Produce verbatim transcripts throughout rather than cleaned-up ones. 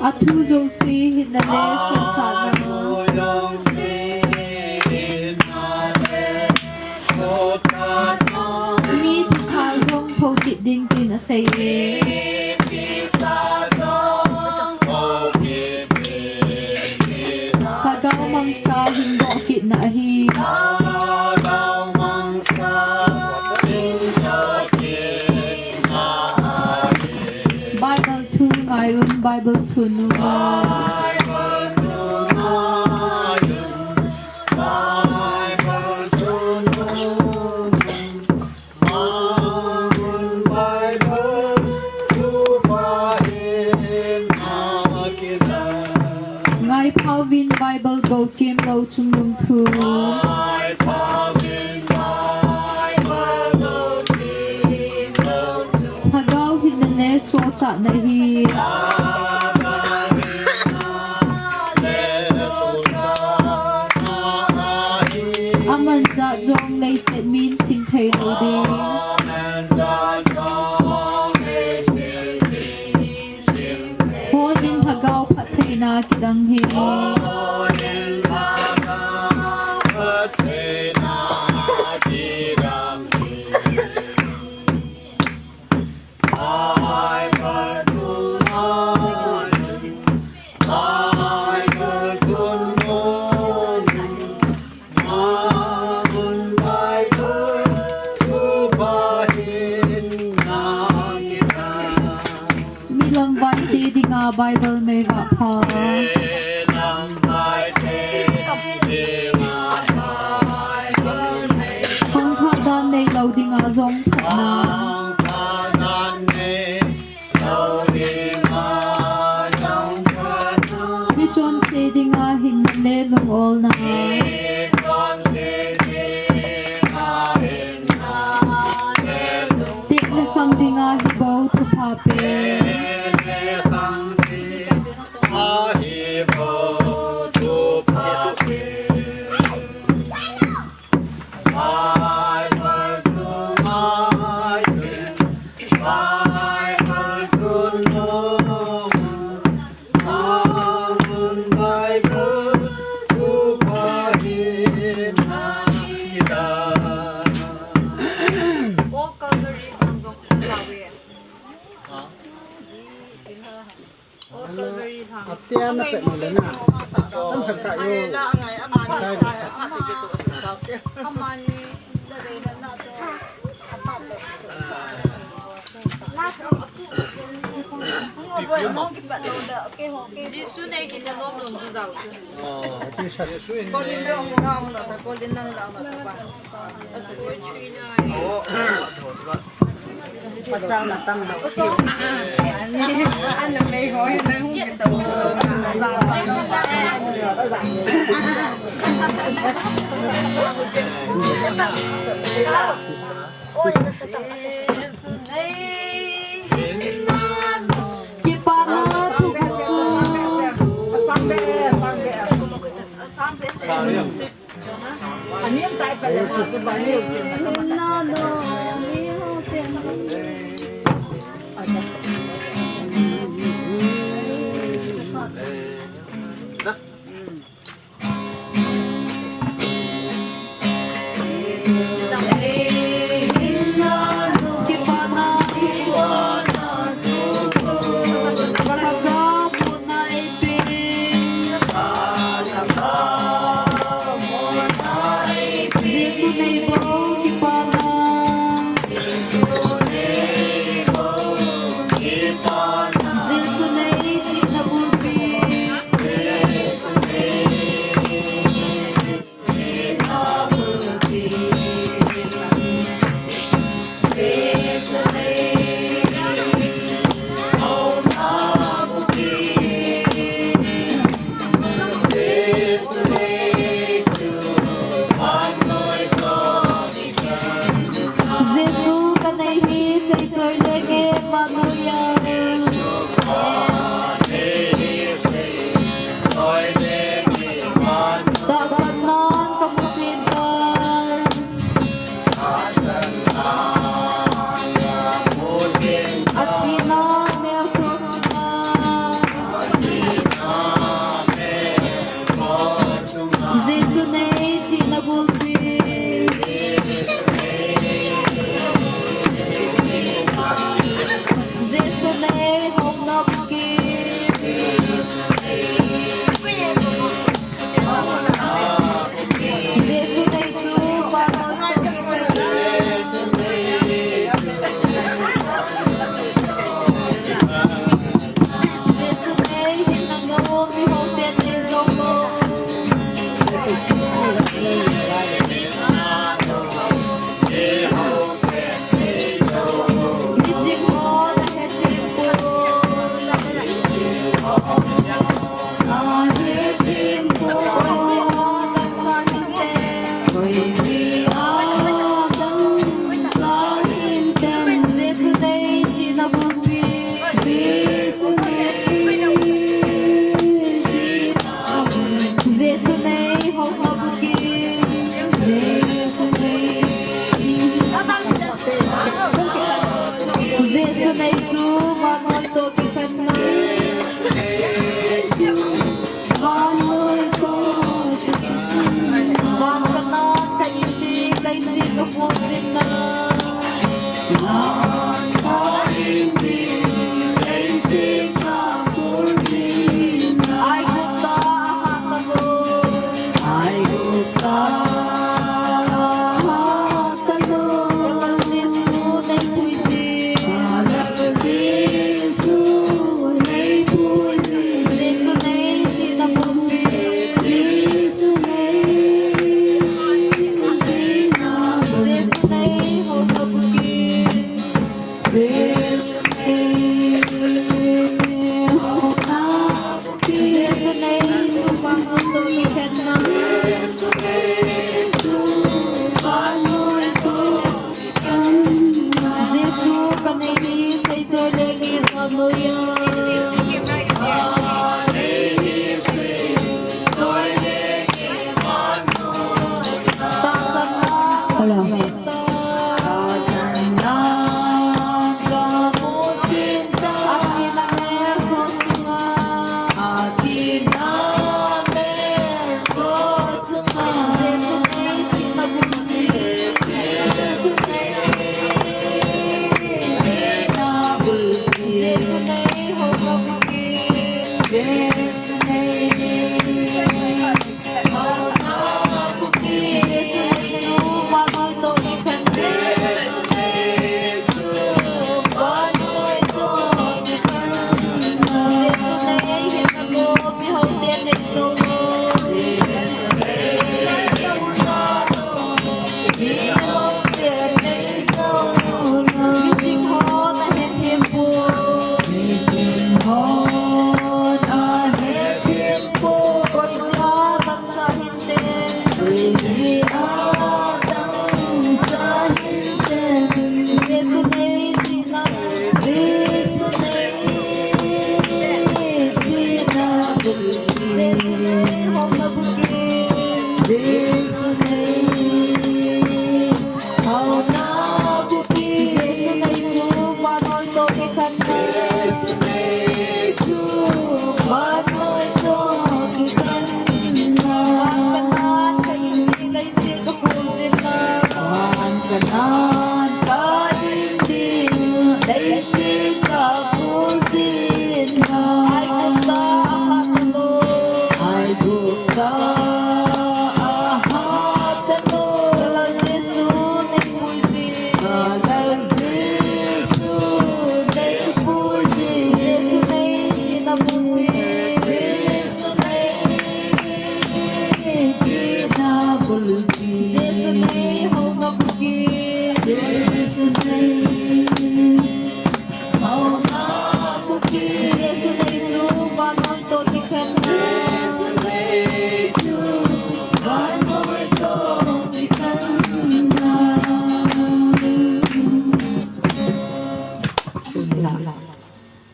Athu jouse hinna le sochatna. Mi thisa jong thokit ding tin asei e. Lhagao mangcha hin dohkitna ahi. Bible thu ngai un, Bible thu nu. Ngai phauvin Bible go kim lo chungnung thu. Lhagao hinna le sochatna hi. Aman jat jong leiset min sim thei lo ding. Hon in lhagao phattheina kidang hi. Milam vaite dinga Bible mei vah pha. Khangthah dan nei lo dinga jong phatna. Mi chonse dinga hinna le lungolna. Teh le khang dinga hi bou thupha pen. Old Calvary lang jong ka jawe. Old Calvary lang. Atia na pet mo le na. Tam khat ka yo. Ai, la ngai, ama ni sa, ama ni to sa sa. Ama ni da dei da na so. Ama to sa. Jesu nei kin na nom nom ju jao chu. Pasal na tam lo. Ano may hoy na hung kita. Kipana thuguh chu.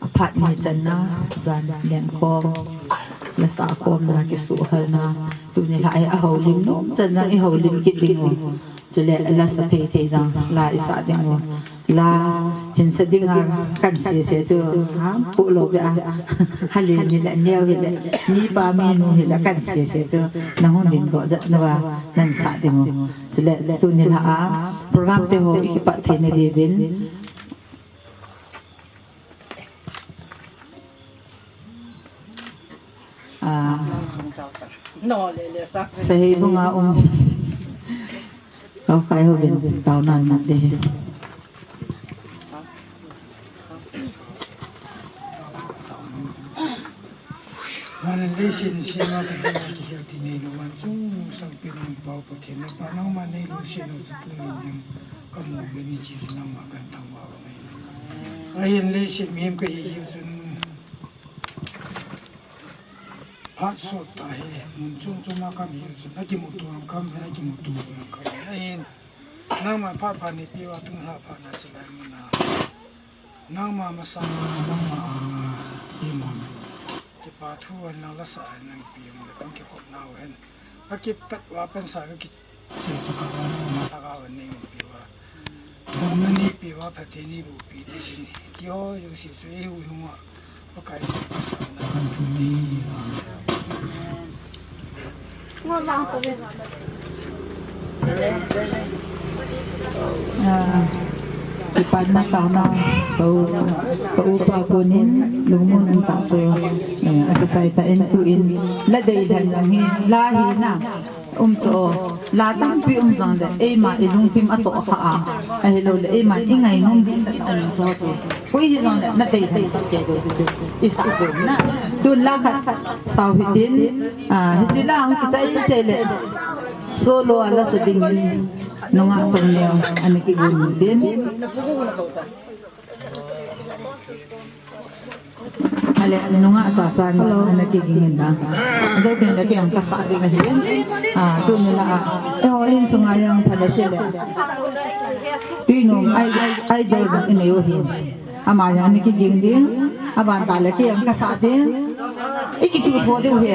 Aphat ni channa, jan lengkhom, lasa khomna, kisuhhalna, tuni la a houlim nom chan jang i houlim kit ding u. Chule lasa thei thei jang la i sa ding u. La hin sa ding a kan sese chu, ha, pu lo be a. Hale ni le neo hi le, ni pa mi nu hi le kan sese chu, na hung ding bo jat na ba nan sa ding u. Chule tuni la a program te ho i kipat thei na diuvin. Ah. Sahibunga um. Ho khai ho bin tao nan nan de. Van le leiset sema ka ding a kihil thei neilou, van chung sangpen Pau Pathen, na pa nangma neilou seh lou chu tunin jong kamu be ni chi chu nangma kan thangvah u ahi. Ahin leiset mihem kahi hiu chun phat sot tah hi, mun chom chom a kaum hiu chun akimuto ang kaum, akimuto ang kaum. Ahin nangma phat pha neipeh uva tung lha phat na chilai mun a. Nangma masanga, nangma anga, imun. Kipa thu hen lang lasa hen lang ipi mun le, kong kikhop nau hen. Ka kipat uva pansa ka kichil chaka uva, nangma lhagao hen neimun pi uva. Damna neipe uva, phatthei neiboh pi uvin. Keiho jouse chu eihuhhing uva Pakai chu pasal na kan thum ni. Amen. Ngol vang to ve. Ah, kipana taona, ka u, ka upa konin lungmon umtah chu, eh, akichai tan tuin la dei lheh lang hi, la hi na um chu, la tampi um jongle eima ilungthim atoh kha a, ahilouleh eima ingainom dehset a um chu chu, koi hijongle na dei lheh sah kei diu chu, isah diu na. Tun la khat sao hitin, ah, hiche la hung kichai chai le solo a la sa dingin. Nungah Chongneo ana kigon in tin. Ale, nungah Chachan ana kiging in da. Ado kin le kei ang kasa ding ahin. Ah, tuni la a. Eiho insunga jong pha le se le. Tuinom ai, idol jong inei u hin. Ama jong ana kiging ding, aban tah le kei ang kasa ding. I kichu tho diu hi.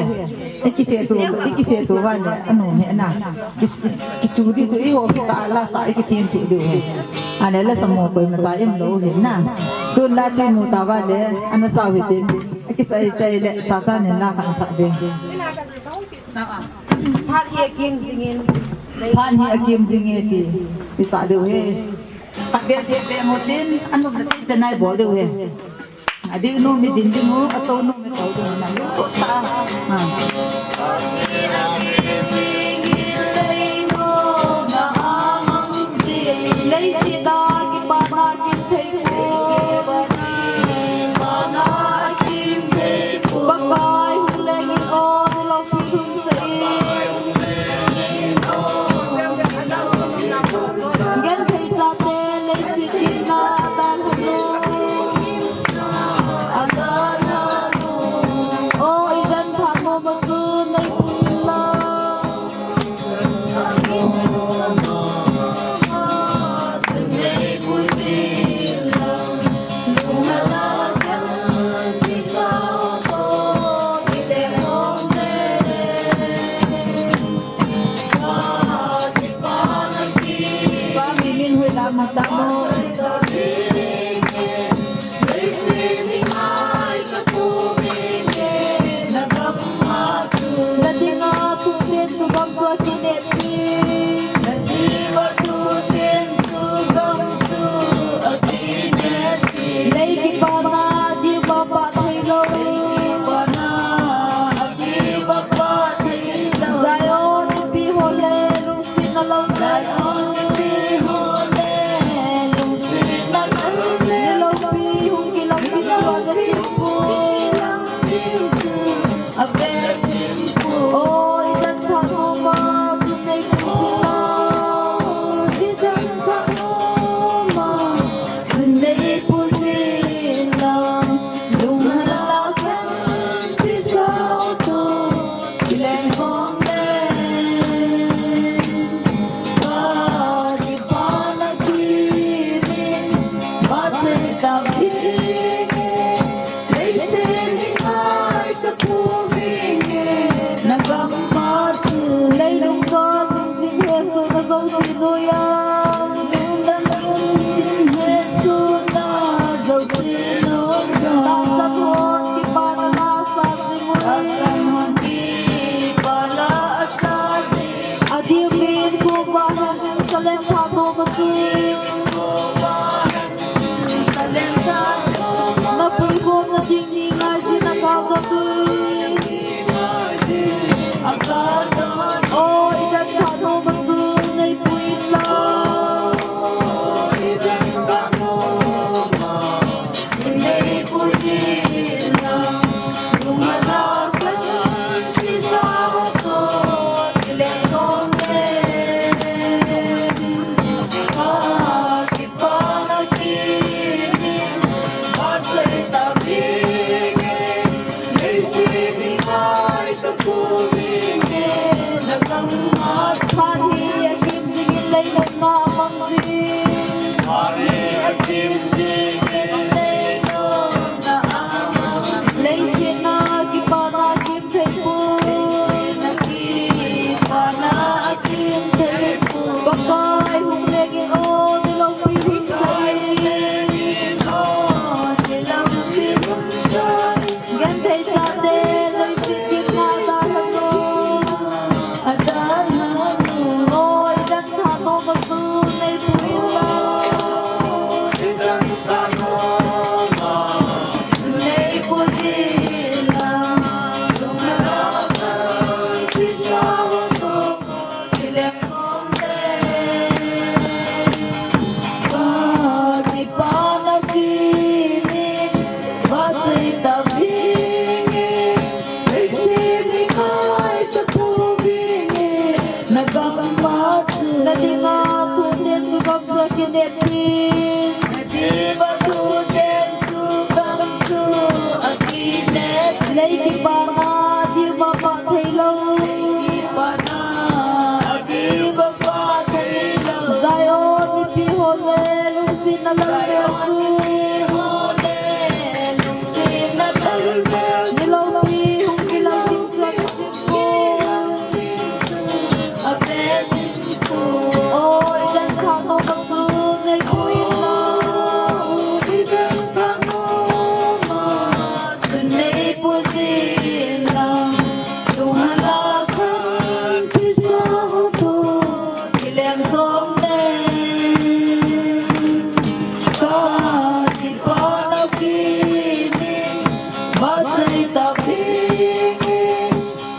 I kise tu, i kise tu van le, anom hi na. Ki, kichu di tu eiho kita la sa i kithem tu diu hi. Ane la sa mo koima cha im lou hi na. Tun la chinu ta van le, ana sao hitin. I kisai chai le, Chachan in la khat sa ding. Phat hi akim jingin. Phat hi akim jingin ti. Isa diu hi. Khatvei thei vei ngot in, anom le tei te nai bol diu hi. Ading nom i din ding u, atou nom i tou ding u, na lungkot ta. Ha. Leiset a kipana kim thei pu. Pakai hung lengin o, ni loupi hung sei. Genthei chate leiset kitna a tan hanu. A tan hanu. O, i dan tha mo ma chu nei pui la. Na dinga thuten chu gam chu akinepi. Na dinga thuten chu gam chu akinepi. Lei kipana diu ba pa thei lou. Lei kipana diu ba pa thei lou. Zion nupi ho le lungsetna lou. Zion nupi ho le lungsetna lou. Ni loupi hung kilang ding chu ave chim pu. Oi, dan tha noma, chun nei pui jing la. Oi, dan tha noma, chun nei pui jing la. Lunghan la khan pisa to, kileng kong le. Ka kipana kimin, ba chei ta bi. Leiset hi ngai ka pu vinge, na gam ma chu. Leilung ka ding jing he su na jong si nu ya. Lung na lung he su na jong si nu ya. Tahsan hon kipana na sa jing u. Tahsan hon kipana sa jing u. Adih min ku ba han salen tha noma chu. Napui khom na ding ni ngai jin a kal doh tui. O, i dan tha noma chu nei pui in la. Phat hi akim jingin lei nopna amang jing. Phat hi akim jingin lei nopna amang jing. Leiset a kipana kim thei poi. Kipana kim thei poi. Pakai hung lengin o, ni loupi hung sei. Pakai hung lengin o, ni loupi hung sei. Genthei chate, leiset kitna a tan hanu. A tan hanu. Oi, dan tha noma chu nei pui in Neti. Neti batu ten chu kam chu ati net. Lei kipana di mama thei lo. Lei kipana di mama thei lo. Zion mipi ho le lungsetna lal ve chu. Zion mipi ho le lungsetna lal ve chu. Ni loupi hung kilang ding chu.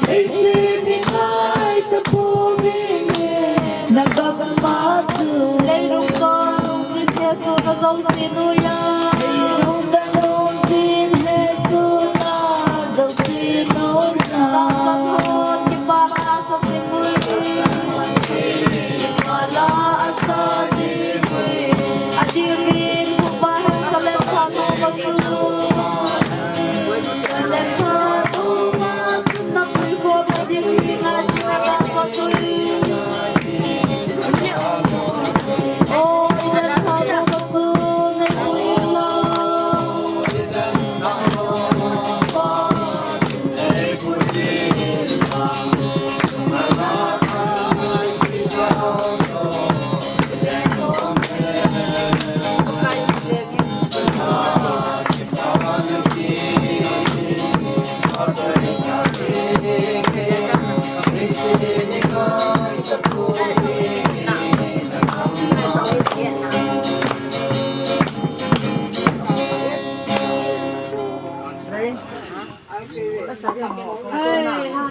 Leisi dingai tapouvin e, na gam ma chu. Leilung tah lungset Jesu na jouse noiya. Leilung tah lungset Jesu na jouse noiya. Tahsan hon kipana sa jing uve. Kipana sa jing uve. Adingin Jehovah Jerusalem pha noma chu.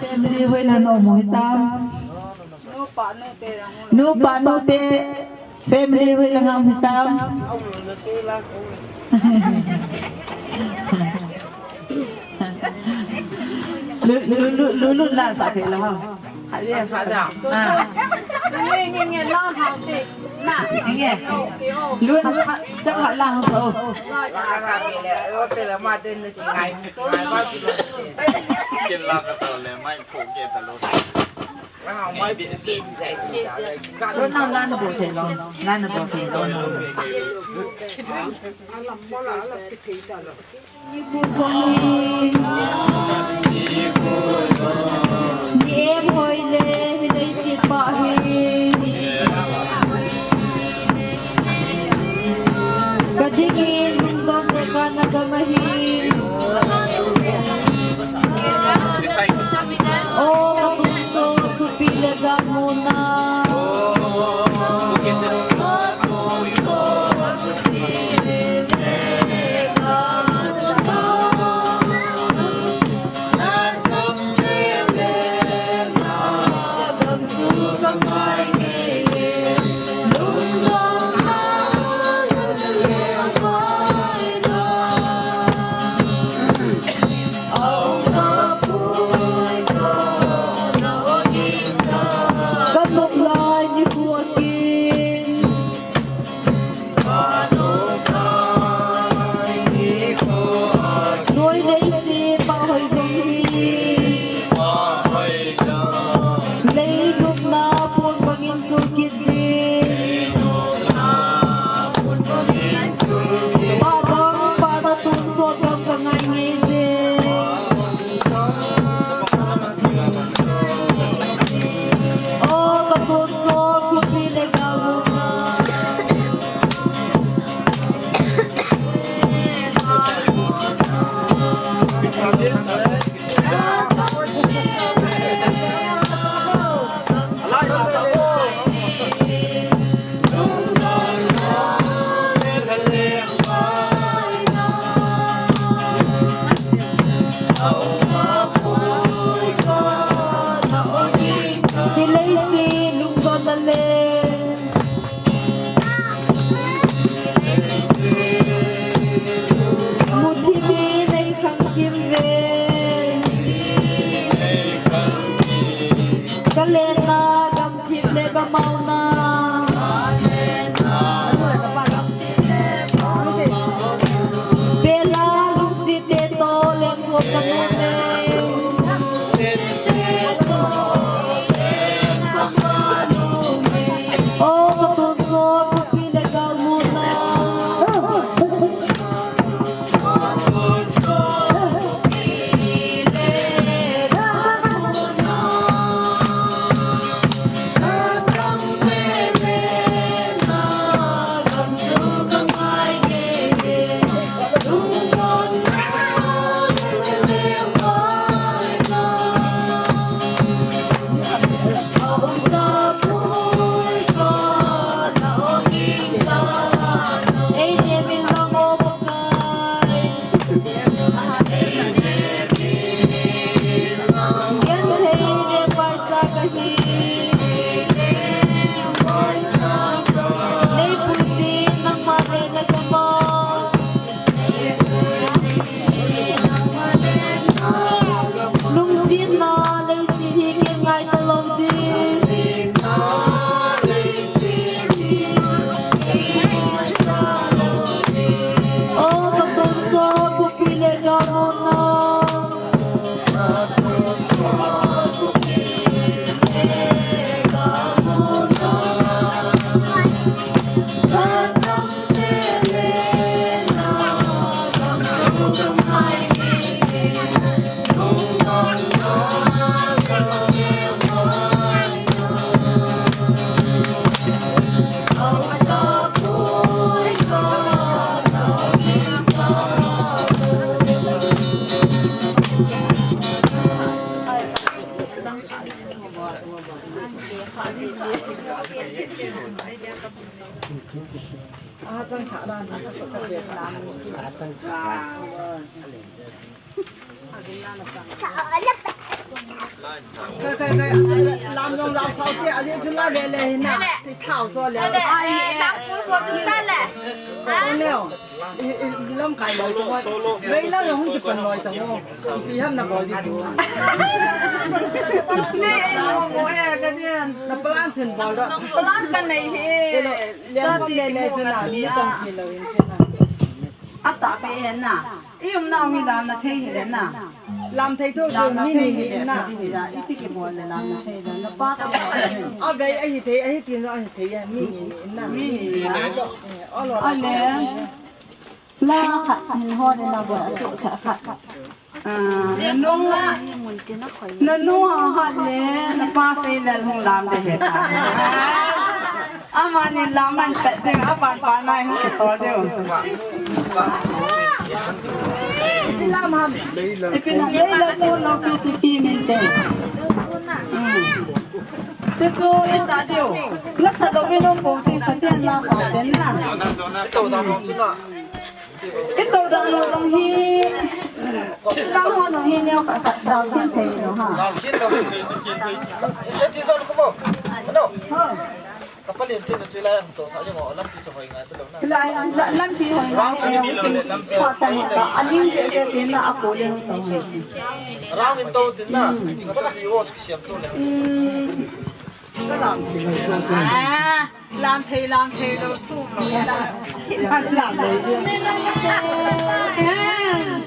Family hoilang um u hitam. Nupa nute. Family hoilang um u hitam. Lu, lu, lu, lu, lu, la sa ke la ha. Ha, ya sa. Ah. Nge, nge, nge, la ha te. Na. Nge. Lu, ha, chang ha la ha so. Ken la ka sa le mai pho ke ta lo. Chun nang lan bo thei lo, lan bo thei lo. Ni em hoi le, ni dei sit pa hi. Ka dingin lungdon le ka na gam ahi. O ka tumso thupi le gamuna. A chang kha la na ka ka pe sa. A chang kha. Ka ka ka lam jong lam sao te a le chu la le le hin na. Ti thao cho le. Ai, lam pu bo chu ta le. Ko neo. I, i, lam kai lo ko. Rei la jong hung kipan loi ta mo. Pi ham na bol di chu. Ne, mo mo e ka dian. Na plan chen bol da. Plan ka nei hi. Len pum le le chu na, mi tam chi lo in chu na. Ata pe en na. I umnau hi lamna thei hi le na. Lam thei tho chu mi ni ni na. I ti kibol le lamna thei le na pa te. A bei a hi thei, a hi ti no a hi thei ya mi ni ni na. Mi ni ni na. A le. La khat hin ho le na bol a chu khat khat. Ah, nanu, nanu a hat le, na pa sei le hung lam de he ta. Amani lam man pet ding, apan pa nai hung kitol ding. Ipi lam ham? Ipi lam? Leila ko lo pi chi pi min te. Hmm. Chu chu i sa diu. Na sa do mi lo ko ti pa ti na sa den na. Ito da lo jong hi. Sila ho jong hi neo khat khat dal khin thei lo ha. Dal khin lo. Ito ti jong ko mo. Ano? Ho. Kapalin tin tu la yang to sa jong lampi chu hoi ngai to lo na. La, la, lampi hoi ngai. Ram ni lo le lampi. Kha ta ni ta. Aning ke se tin na a ko le to. Ram in to tin na. Ka to ti wo siam to le. Hmm. Ah, lam thei, lam thei lo thu. Lam thei. Yes.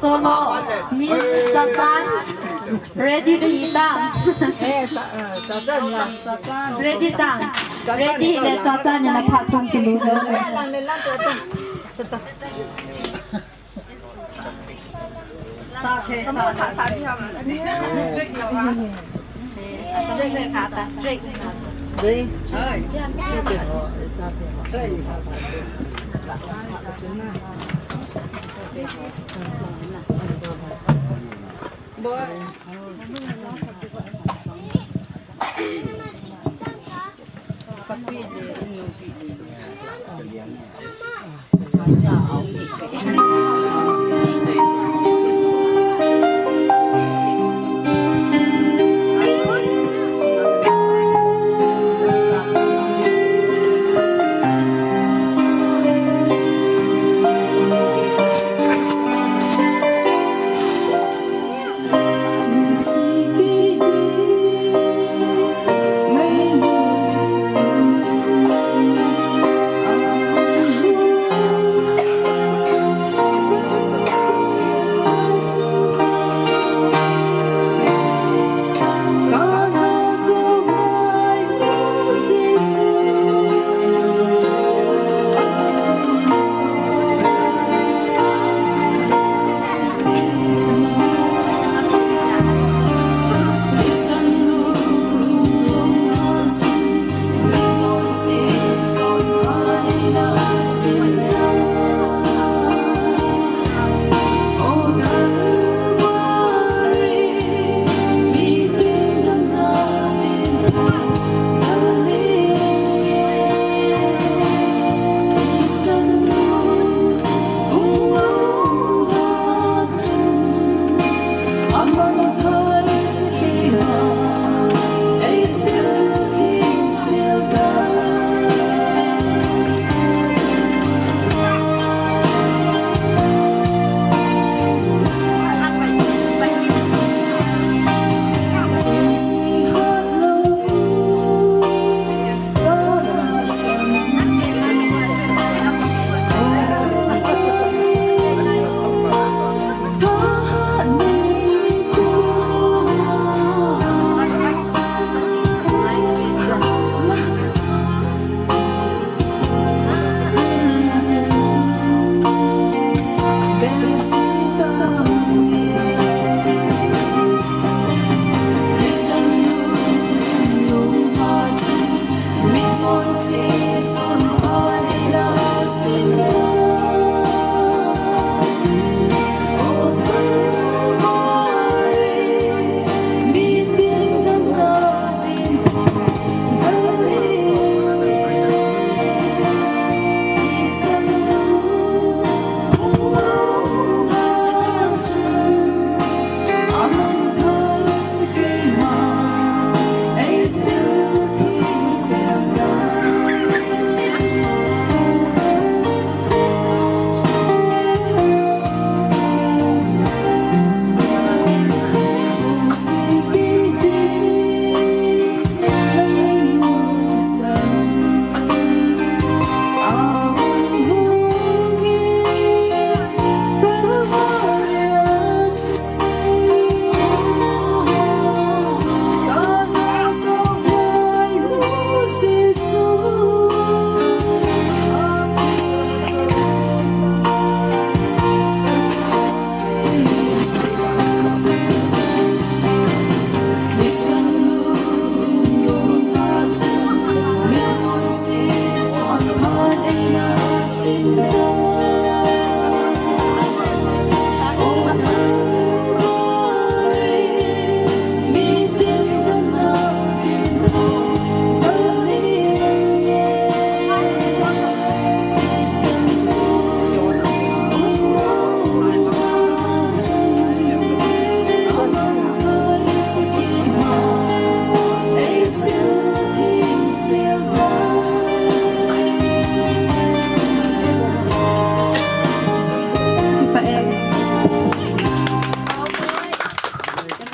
Solo, Miss Chachan, ready le hitam? Ready tam? Ready le Chachan in aphat chung kilu.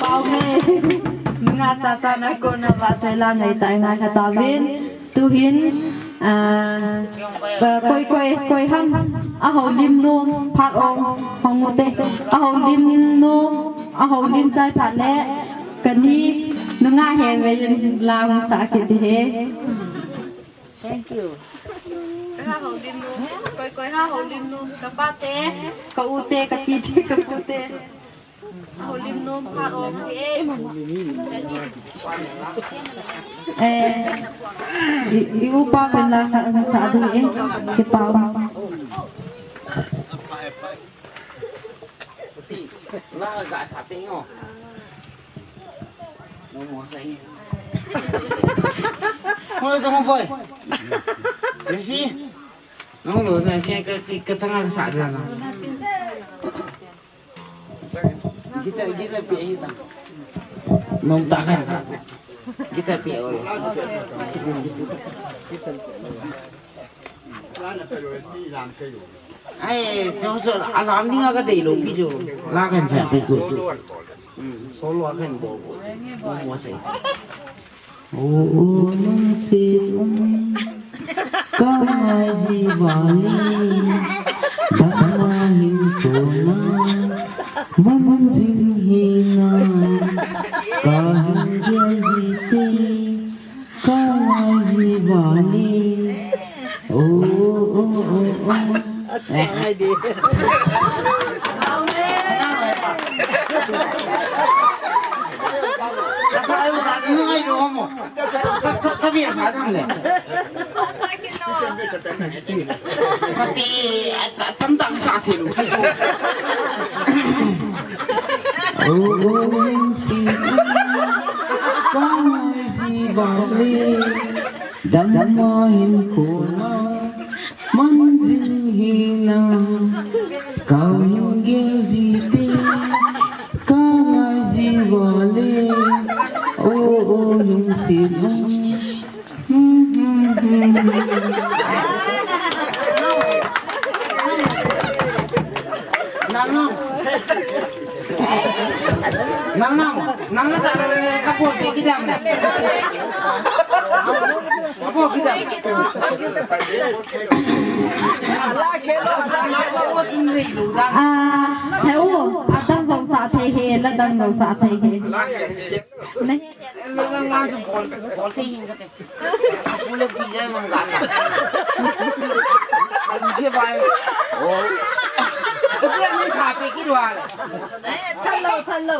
Pau me. Nunga cha cha na ko na va chai la ngai tai ngai kha ta vin. Tuhin Ah, ba, koi, koi, koi ham, a houlim nom phat ong, hong u te, a houlim nom, a houlim chai phat le, kani, nunga he ve yin lang sa kit he. Thank you. Koi ha houlim nom, koi, koi ha houlim nom, ka pa te, ka u te, ka pi te, ka pu te. Houlim nom phat ong e. Eh, i, i upa pen la kha sa du e. Kipa. Please. La ga sa pe ngo. No mo sa ni. Mo to mo boy. Jesse. No mo na ke ke ke tanga sa da na. Kita, kita pi kita. Nom takan sa. Kita pi ol. Ai, jo jo, alam ni nga ka dei lo pi jo. La kan sa pi ko jo. Hmm, solo akan bo bo. Mo mo se. O, o, lungset um, ka ngai ji vale, dam a hin kona, man jing hina, ka hin gel ji te, ka ngai ji vale. O, o, o, o, o. Ateng ai di. Asa ayo na nung ai lo mo. Ka, ka, ka biya sa dang le. Mati, at, at, tam tam sa thilo. O, o, si, ka ngai ji vale. Dam a hin kona, man jing hina, ka hin gel ji te, ka ngai ji vale, o, o, lungset um. Hmm, hmm, hmm, hmm. Nang, nang. Nang, nang, nang, nang sa ka po pe kidam na. Ka po kidam. Ah, he u, adang jong sa thei he, la dang jong sa thei he. Nei. Pule pi jai mang ka sa. Alu che bai. Oh. Ko pi ni tha pe ki dua. Ai, than lo, than lo.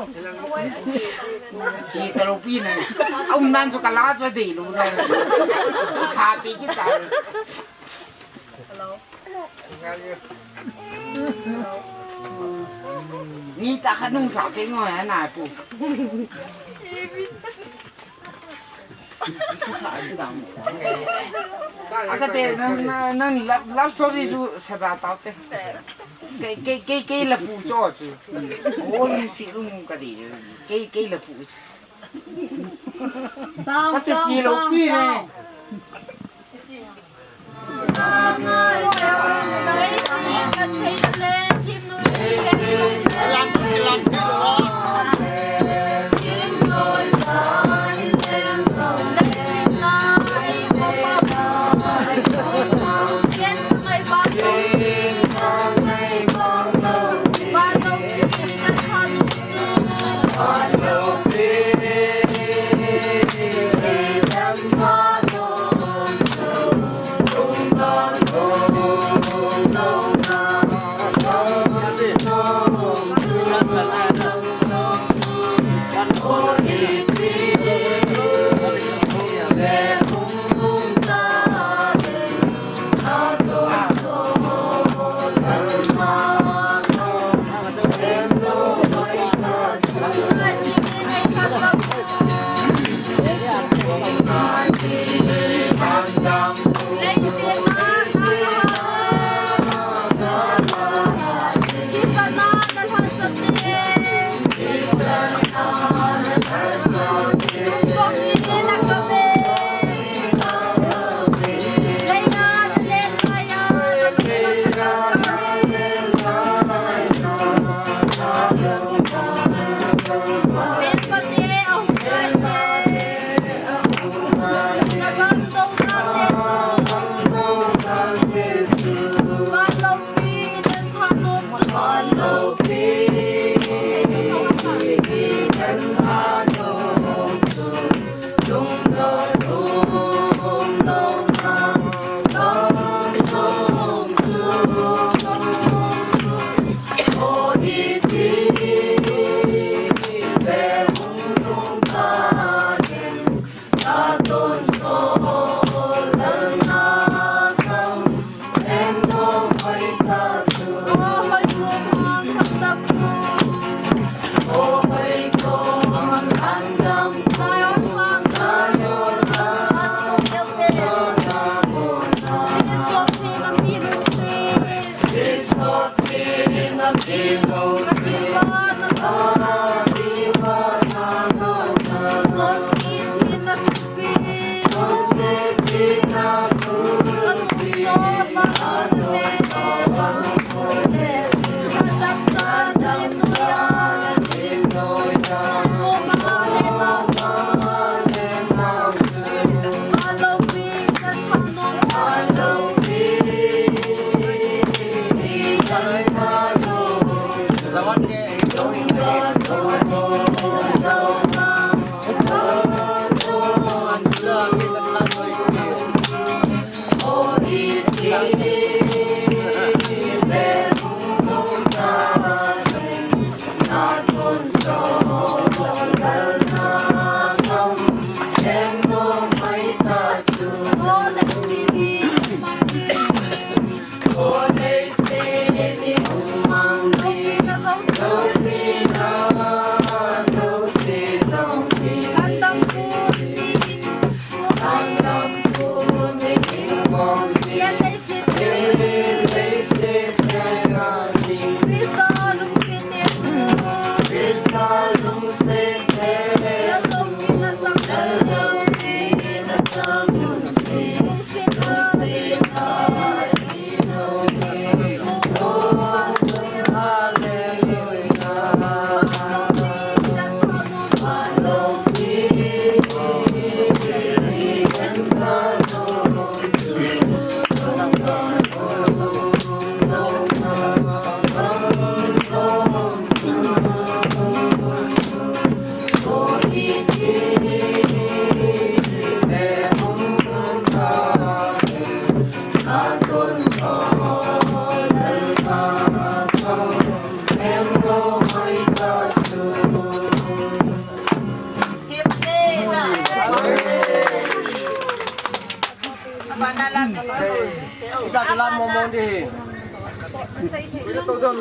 Chi ta lo pi na. Au nan chu ka la chu dei lo na. Tha pe ki ta. Hello. Ni ta kha nung sa ke ngo ya na pu. Aka te nang, nang, nang love, love story chu sa da tau te. Kei, kei, kei, kei la pu cho chu. O lung si lung ka di. Kei, kei la pu chu. Sound, sound, sound, sound.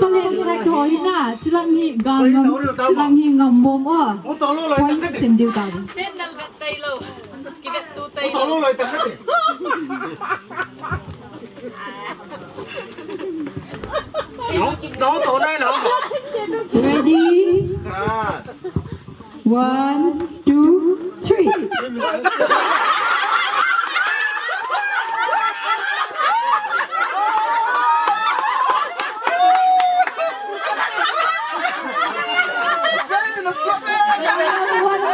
Palen sek ho hi na, chilang hi gang ngam, chilang hi ngam mom o. Point sem diu ta. Sen nal vet tai lo. Ki vet tu tai lo. Ready? One, two, three. One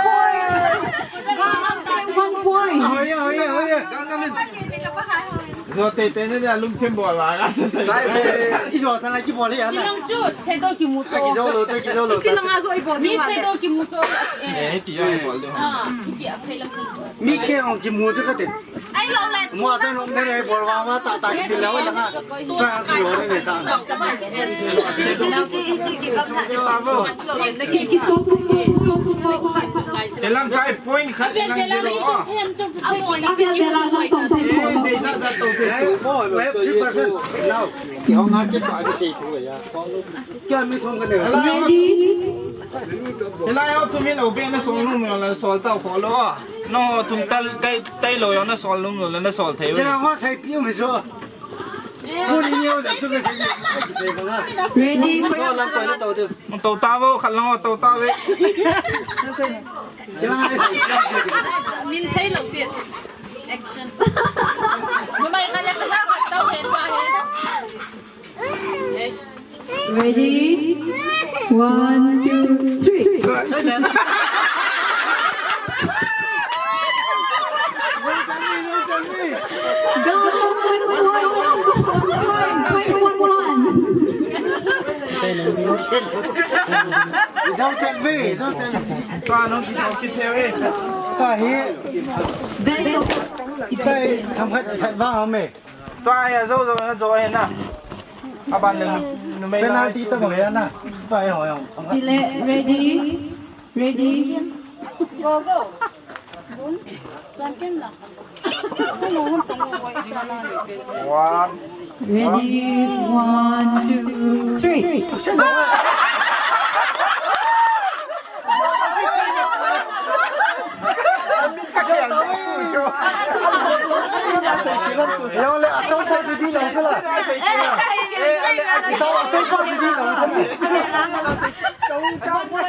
point. One point. Zo te te ne dia lum thim bol la ga sa sa. Sai te. I zo sa na ki bol ya na. Chinong chu, shadow kimu cho. Ki zo lo, ki zo lo. Ki nang a zo i bol. Mi shadow kimu cho. Eh, ti ya bol de. Ah, ki ti a phai lang. Mi ke ong kimu cho ka te. Ai lo la. Mo ta nom de bol wa wa ta ta ki la wa la ha. Ta ki lo ne sa. Abo. Ki so ku, so ku ko ko. Elang kai point khat elang zero. Oh. Avel vel a jong tong tong ko. Eh, we have three percent now. Kihong a kisa a kisei tu ya. Kya mi thong ka ne. Ready? Hilai ho thum hi lo be na sol nung lo la sol tau kho lo. No thum tal kai tai lo yo na sol nung lo la na sol thei. Cha ho sai pi mi so. Ko ni yo da tu ka sai. Ready? Ko lang ko na tau tu. Mo to ta vo khat lang to ta ve. Min sei lo pi. Action. Mo mai ka le ka ta tau he pa he. Ready? One, two, three. Go, go, one, one, one, one, one, one, one. Zau chan ve, zau chan ve. Tua nong ki song ki theo e. Tua hi. Best of. Tua hi tham khat khat vang hom e. Tua hi a zo zo na zo hi na. A ban le numei na. Penalty ta bang ya na. Tua hi ho ya. Dile, ready? Ready? Go, go. Champion la. One. Ready? One, two, three.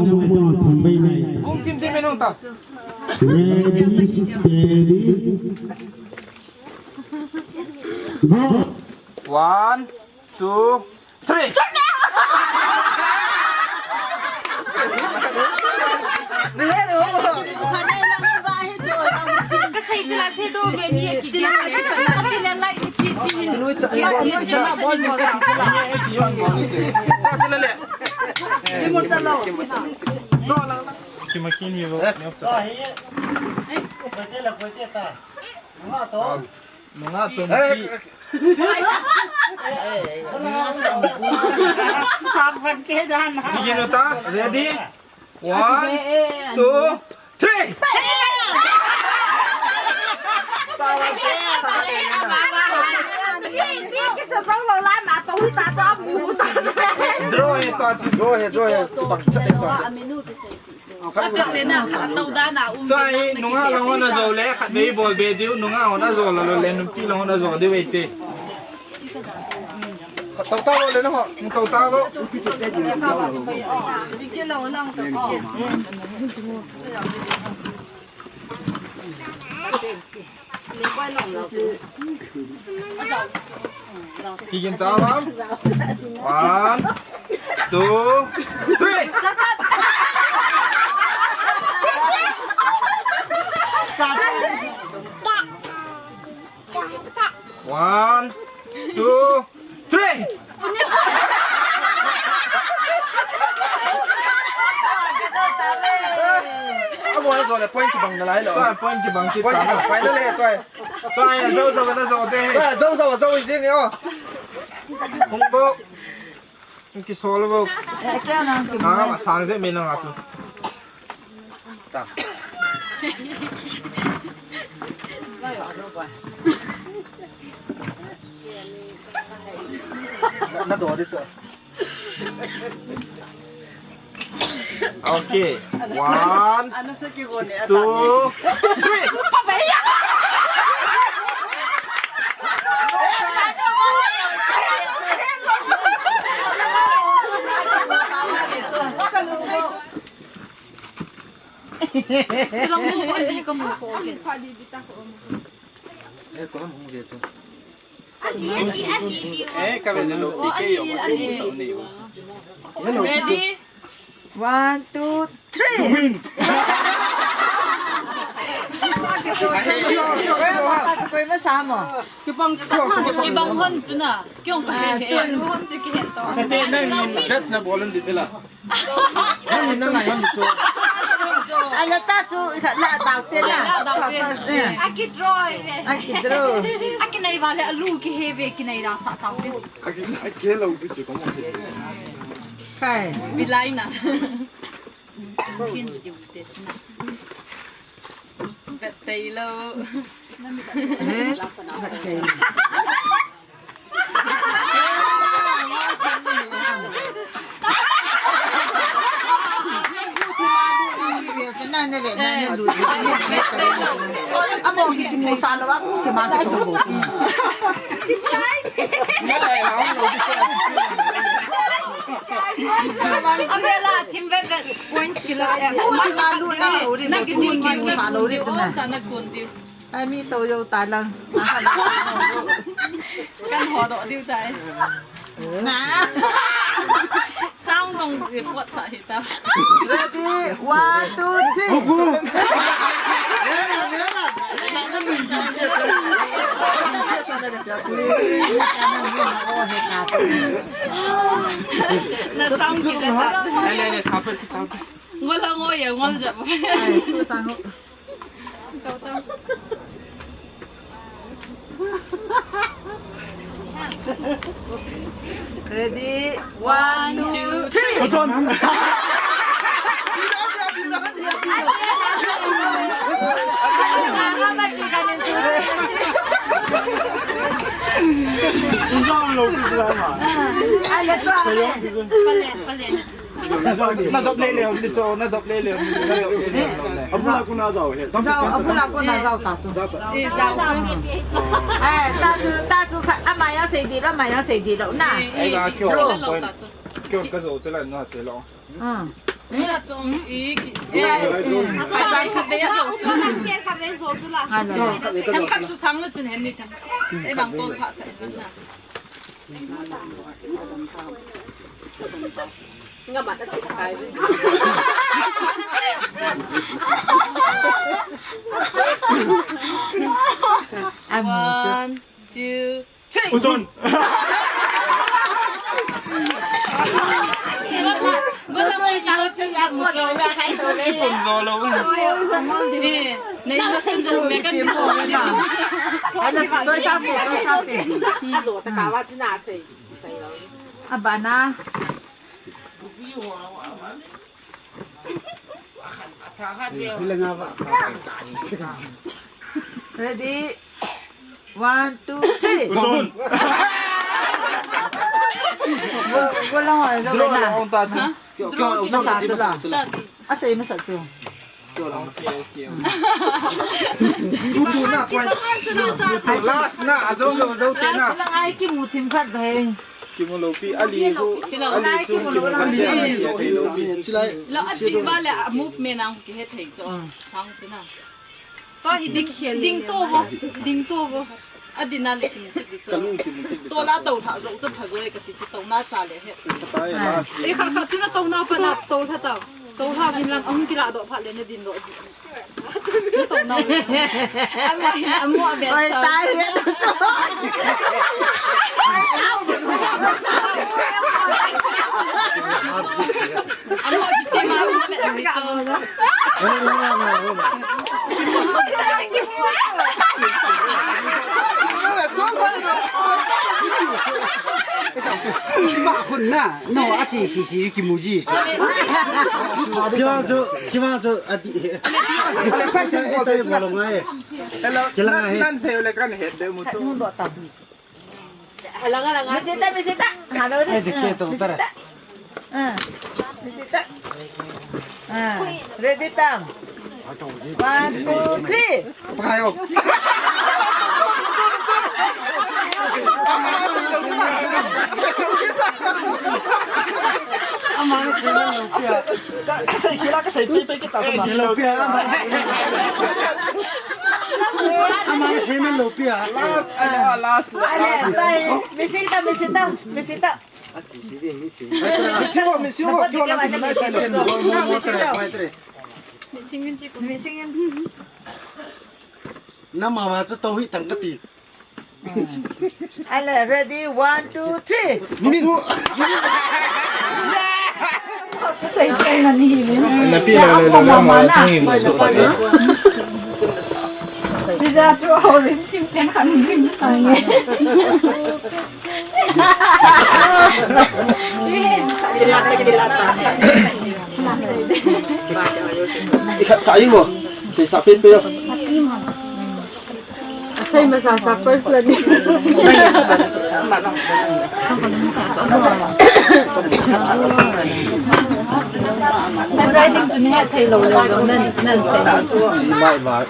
Bung thim thim in hung ta. Ready, steady, go. One, two, three. Nunga tumpi. Begin uta. Ready? One, two, three. Draw hai ta chu. Draw hai, draw hai. Bang chat hai ta. Chai, nunga lang hon ajo le, khat vei bol be diu, nunga hon ajo la lo le, nupi lang hon ajo diu eite. Tau tau lo le na ho. Tau tau lo. Begin ta lam. One, two, three. One, two, three. Amo na jo le point kibang nalai lo. Point kibang ki. Point kibang. Final le toi. Toi, jou jou na jo te. Toi, jou jou jou jing o. Hung bo. Ki sol bo. Eh, kya na? Ah, sang je me na nga tu. Ta. Na do de cho. Okay. One, two, three. Chilang mo ko, ali ka mo ko. Eh, ko ham hung ve chu. Eh, ka ve lo, oh, P K yo, ali, ali. Hello. Ready? One, two, three. You win. Koi ma sa mo. Kibang, kibang hon chu na. Kyong ka he he. Hon chu ki he to. Ate, nang in judge na bolon di chila. Nang in nang in hon chu. Ala ta chu, la dau te na. La dau te. First, eh. Aki draw ve. Aki draw. Aki nai va le alu ki he ve, ki nai da sa tau te. Aki, aki lo bi chu ko mo. Kai. Bilai na. Vet tei lo. Eh? Vet tei lo. Amo ki kimu sa lo, aku ki ma ki to bo. Abela, team vet vet. Points kilo, eh. Ultima luna lo ri, na ki ni ki sa lo ri chana. Chana kun di. Ai mi to yo ta lang. Kan ho do diu tai. Na. Sound song report sa hita. Ready, one, two, three. Na sound kita ta. Ngol ha ngol ya, ngol ja. Ai, tu sang. Ready? One, two, three. Kochon. Inshallah, lo tu sila ma. Ala tu. Kayo, sisun. Pale, pale. Na dop le le, ni cho, na dop le le. Abula ko na jao he. Jao, abula ko na jao ta chu. Jao ta. Eh, jao chu. Eh, ta chu, ta chu kha, ama ya sei di lo, ama ya sei di lo na. Eh, eh, kyo, kyo ka jao che la na che lo. Ah. Ni na chung i ki. Eh, eh. Ajo ta kha be ya jao chu. Kha be jao chu la. Kha be jao chu. Kha chu sang na chun hen ni chang. Eh, bang ko pha sa na. One, two, three. Uchon. Abana. Ready? One, two, three. Uchon. Go, go lang, go lang. Kyo, kyo, kyo, kyo, kyo, kyo, kyo. Asei masa chu. Tutu na, point. Last na, ajo lo, ajo te na. Ai kimu thim phat bai. Kimu lo pi, ali ko, ali chu kimu lo, ali, ali. Lo aching ba le, a movement ang kihe thei chu. Sang chu na. Pa hi ding, ding to vo, ding to vo. Adin na le kimu thim di chu. Tola to tha jo chu pha jo e kati chu to na cha le he. Kha tai last. E kha kha chu na to na pa na to tha ta. To tha din lang ahung kila do pha le na din do. To na. Ama hi amu a be. Oi tai he. Ba khun na, no, achi si si kimuji. Chiwang chu, chiwang chu, ati. Hello, chilang nan, nan se le kan het de mu chu. Alang, alang. Misita, misita. Hello. Ai, jike to, tara. Ah, misita. Ah, ready tam. One, two, three. Pakayo. Kasei khela, kasei pei pei kita. Last, last, last. Missing ta, missing ta, missing ta. Missing ho, missing ho. Missing. Nama ma chu to hi tang kati. Ale, ready, one, two, three. Napi lo lo lo lo ma thang in so pa. Jija chu ho lim chim ken han lim sang e. Ikhat sa ingo. Sei sa pe pe. Asei masa sa first la ni. Handwriting chu ni hethei lou lou jong nan, nan sei. Mai mai.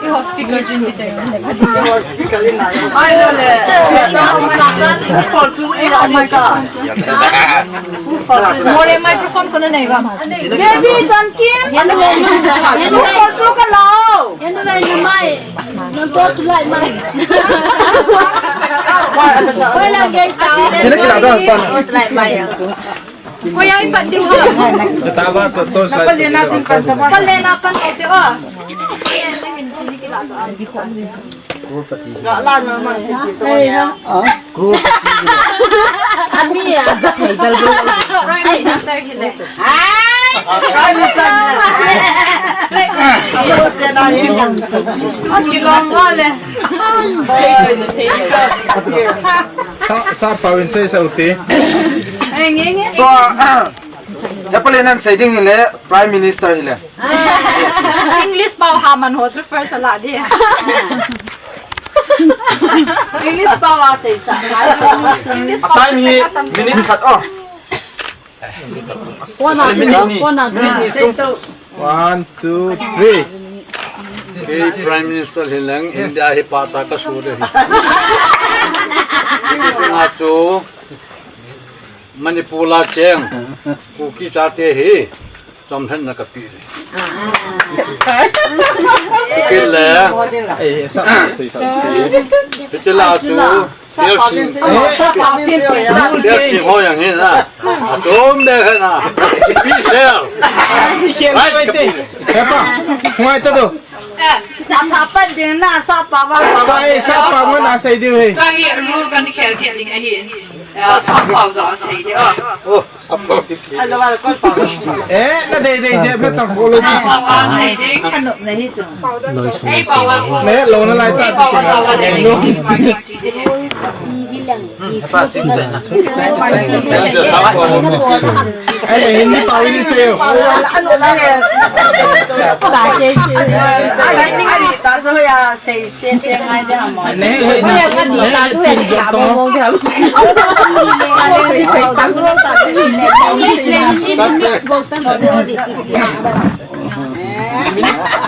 I hospital jin ni chai. Ai lo le. Fortune i la mai ka. More microphone ko na nei ga ma. Baby, don't give. Yan lo. Yan lo ko chu ka lo. Yan lo mai. Nang to slide mai. Koi la gei ta. Koi a i pan diu ha. Taba to to slide. Pale na chin pan taba. Pale na pan te o. Ga la na ma si ki to ya. Ami a ja thei dal bo. Prime Minister hi le. Ai. Prime Minister. Aki long wa le. Sa, sa pau in sei sa u te. Ai, nge, nge. To, ah, ya pale nan sei ding hi le, Prime Minister hi le. English pau ha man ho chu first a la di. English pau a sei sa. English pau. Time hi minute khat o. Minute ni. Minute ni sung. One, two, three. Kei Prime Minister hi leng India hi pa cha ka su de. Nga chu Manipur la cheng Kuki chate hi chomlhenna ka pe. Kei le. Hiche la chu Piarsing. Piarsing ho jong hi na. Achom be kha na. Pi sel. Right, ka pe. Hepa. Ngai ta do. Eh, ta tha pan ding na sa pa va sa pa. Sa pa, eh, sa pa ma na sei diu he. Ka hi ru kan khel khel ding ahi. Eh, sa pa za sei diu. Oh, sa pa. Alo va ko pa. Eh, na dei dei je na ta ko lo. Sa pa va sei ding. Ano na hi chu. Ei pa va ko. Ne lo na lai ta. Ei pa va za va dei ding. Ai, Hindi pau in sei o.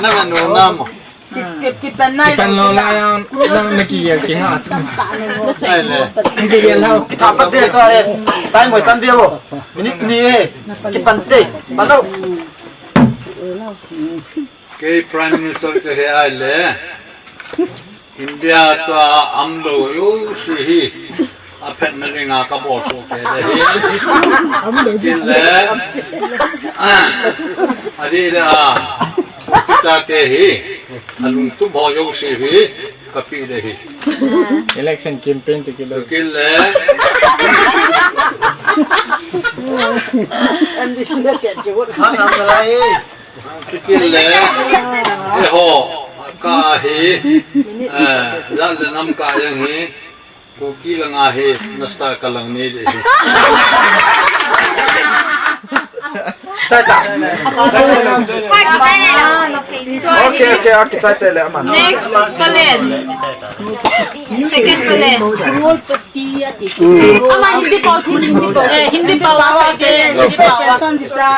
Na, na, no, na mo. Kipan lou lai jong, nang na kigel kei nga. Ai le. Kigel lou. Kipan te to e. Time mo tan dia bo. Minute ni e. Kipan te. Pan lou. Kei Prime Minister kahi a le. India tua umlou jouse hi. Aphetna dinga kabol soh kei ding ahi. Tin le, ah, adeh le, ah, kichate hi, alungtup ho jouse hi, kapeh ding ahi. Election campaign ti kilo. Tin le, tin le, eiho, ka hi, eh, la le nam ka jeng hi. Kuki langa hi, nasta kalang ni ding ahi. Chai ta. Okay, okay, okay, chai ta le aman. Next, Palen. Second Palen. Ama Hindi pau, Hindi pau. Eh, Hindi pau, Hindi pau.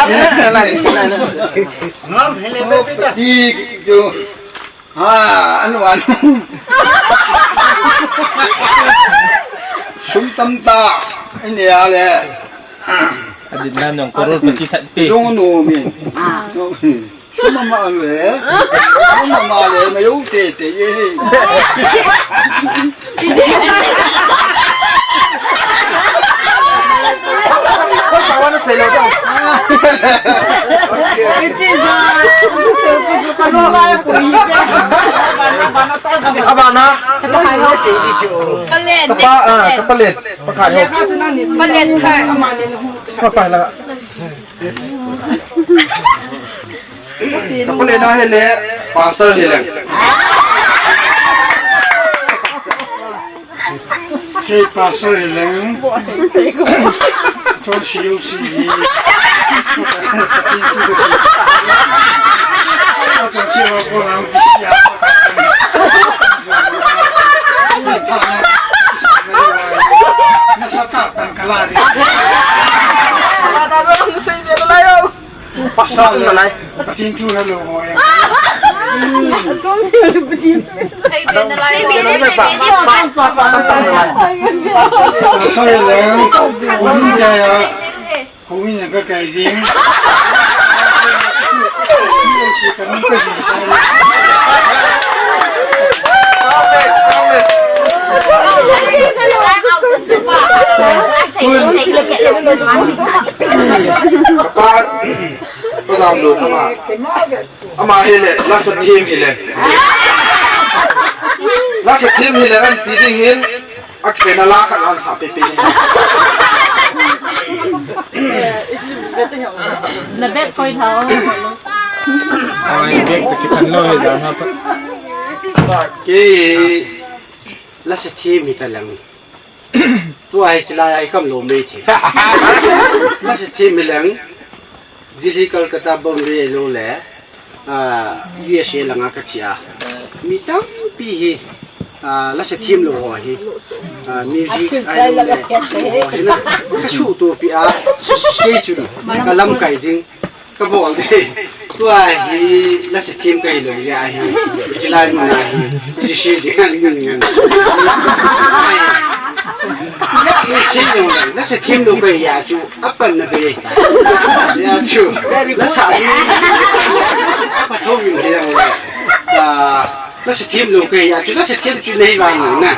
Ngam hele be pita. Ti chu. Ha, anu, anu. Sum tamtah. Ini ale. Adin na nong crorepati that pe. Dong no mi. Sum mama le. Sum mama le, ma yo te te ye. Kawan sa lo da. Abana. Kapalet. Pa, ah, kapalet. Pakai ho. Palet. Pa, pa la. Kapalet na hele, pastor hele. Kei pastor hileng. Chon si yo si hi. Chon si yo ko lang ki si ya. Na sa ta pan kala ni. Pasal na lai. Patin tu hello mo ya. Sai be na lai. Sai be na lai. Sai be na lai. Sorry, le. Kung ya ka kai din. Si ka ni ka din sa. Kapa, pa lam lo kama. Ama hile, lasa them hile. Lasa them hile, an ti ding hin. Akitena la khat an sa pepe. Na bet koi thao. Ai, bet to kitan lo he dan ha pa. Kei, lasa them hita lang. Tua hi chilai ai kam lo mei thi. Lasa them hi lang. Delhi, Kolkata, Bombay lo le. Ah, U S A langa ka chia. Mi tampi hi. Ah, lasa them lo ho hi. Ah, music ai lo le. Ho hi na. Ka su to pi a. Kei chu. Ka lamkai ding. Ka bol de. Tua hi lasa them kai lo ya hi. Chilai mun a hi. Ji shi de ngan ngan. Ni si lo lasa them lo kai ya chu apan na be ta. Ya chu. Lasa ni. Apa tho min de ya. Ah, lasa them lo kai ya chu lasa them chu nei vang na.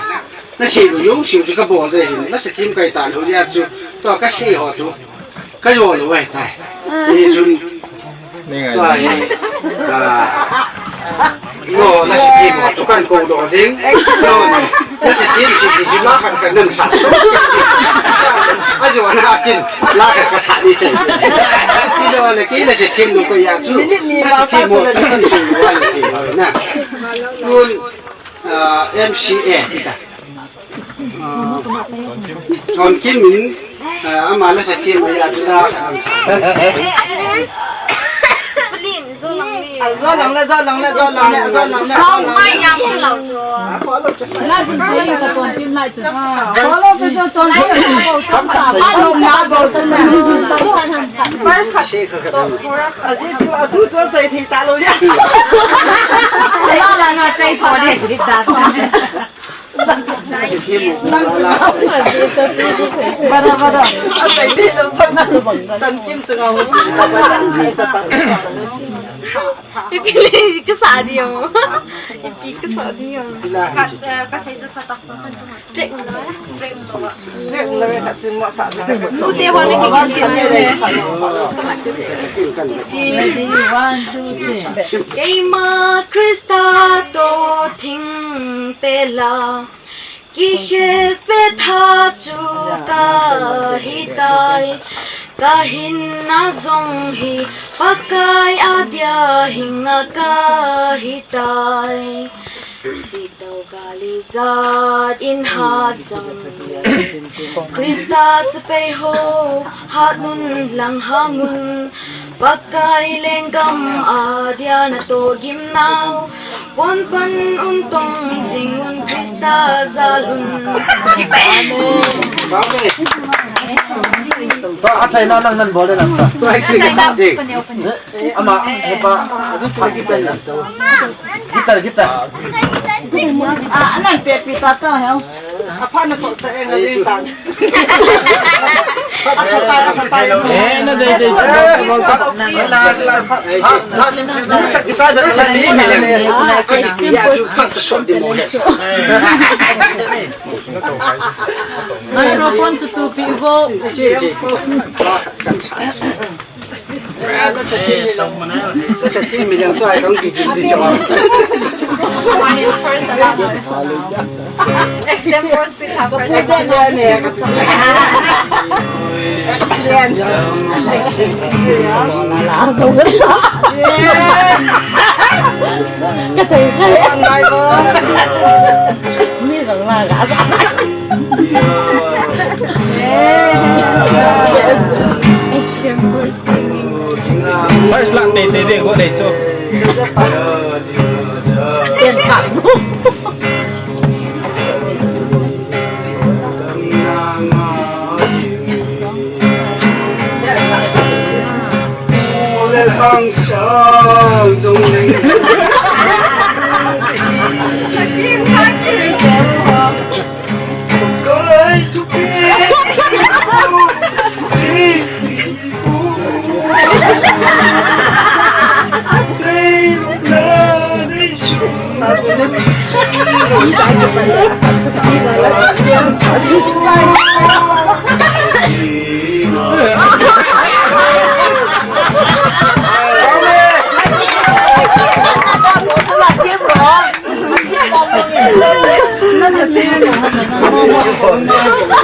Na si lo yo si chu ka bol de hin. Lasa them kai ta lo ya chu. To ka si ho chu. Ka yo lo wai tai. Ni chun. Ni ngai. Tua hi. Ah. Ko lasa them ho chu kan ko do ding. Ko lasa them si si chu la kan kan nan sa so. A jo na kin la kan ka sa ni chai. Ti lo le ki lasa them lo ko ya chu. Lasa them ho chu kan ko lo wai ti lo na. Chun, ah, M C A ti ta. Ah, Chon Kim in, ah, ama lasa them a ya chu la. Zo lang le, zo lang le, zo lang le, zo lang le, zo lang le. Song mai ya hung lo chu. La jun se ka Chon Kim lai chu. First khat. Chorus. Aji chu atu chu chai thei ta lo ya. Sela la na chai tho de. Bara, bara. Chon Kim chu ngau. Ipi ka sa diu. Ipi ka sa diu. Ka, eh, ka sai chu sa ta. Track mo na. Track mo na. Track mo na. Ka chin mo sa. Ready, one, two, three. Keima Christa toh thingpel a kihetpet tha chu kahitai. Kahinna jong hi Pakai adia hinna kahitai. Sitau kali jat in hat jong Christa sepai ho hat un lang hang un. Pakai lenggam adia natoh gimnau pon pan un tong jing un Christa jal un. Amen. Amen. Achaina nang nan bol le nang. Achaina. Ama, hepa, hepa guitar, guitar. Ah, anan pe pi ta ta he. Apa na so sa e ngai ta. Eh, na dei dei. Microphone to tu pi vo. Extempore speech ha, first. Excellent. First lah, te, te, te, go, te, so.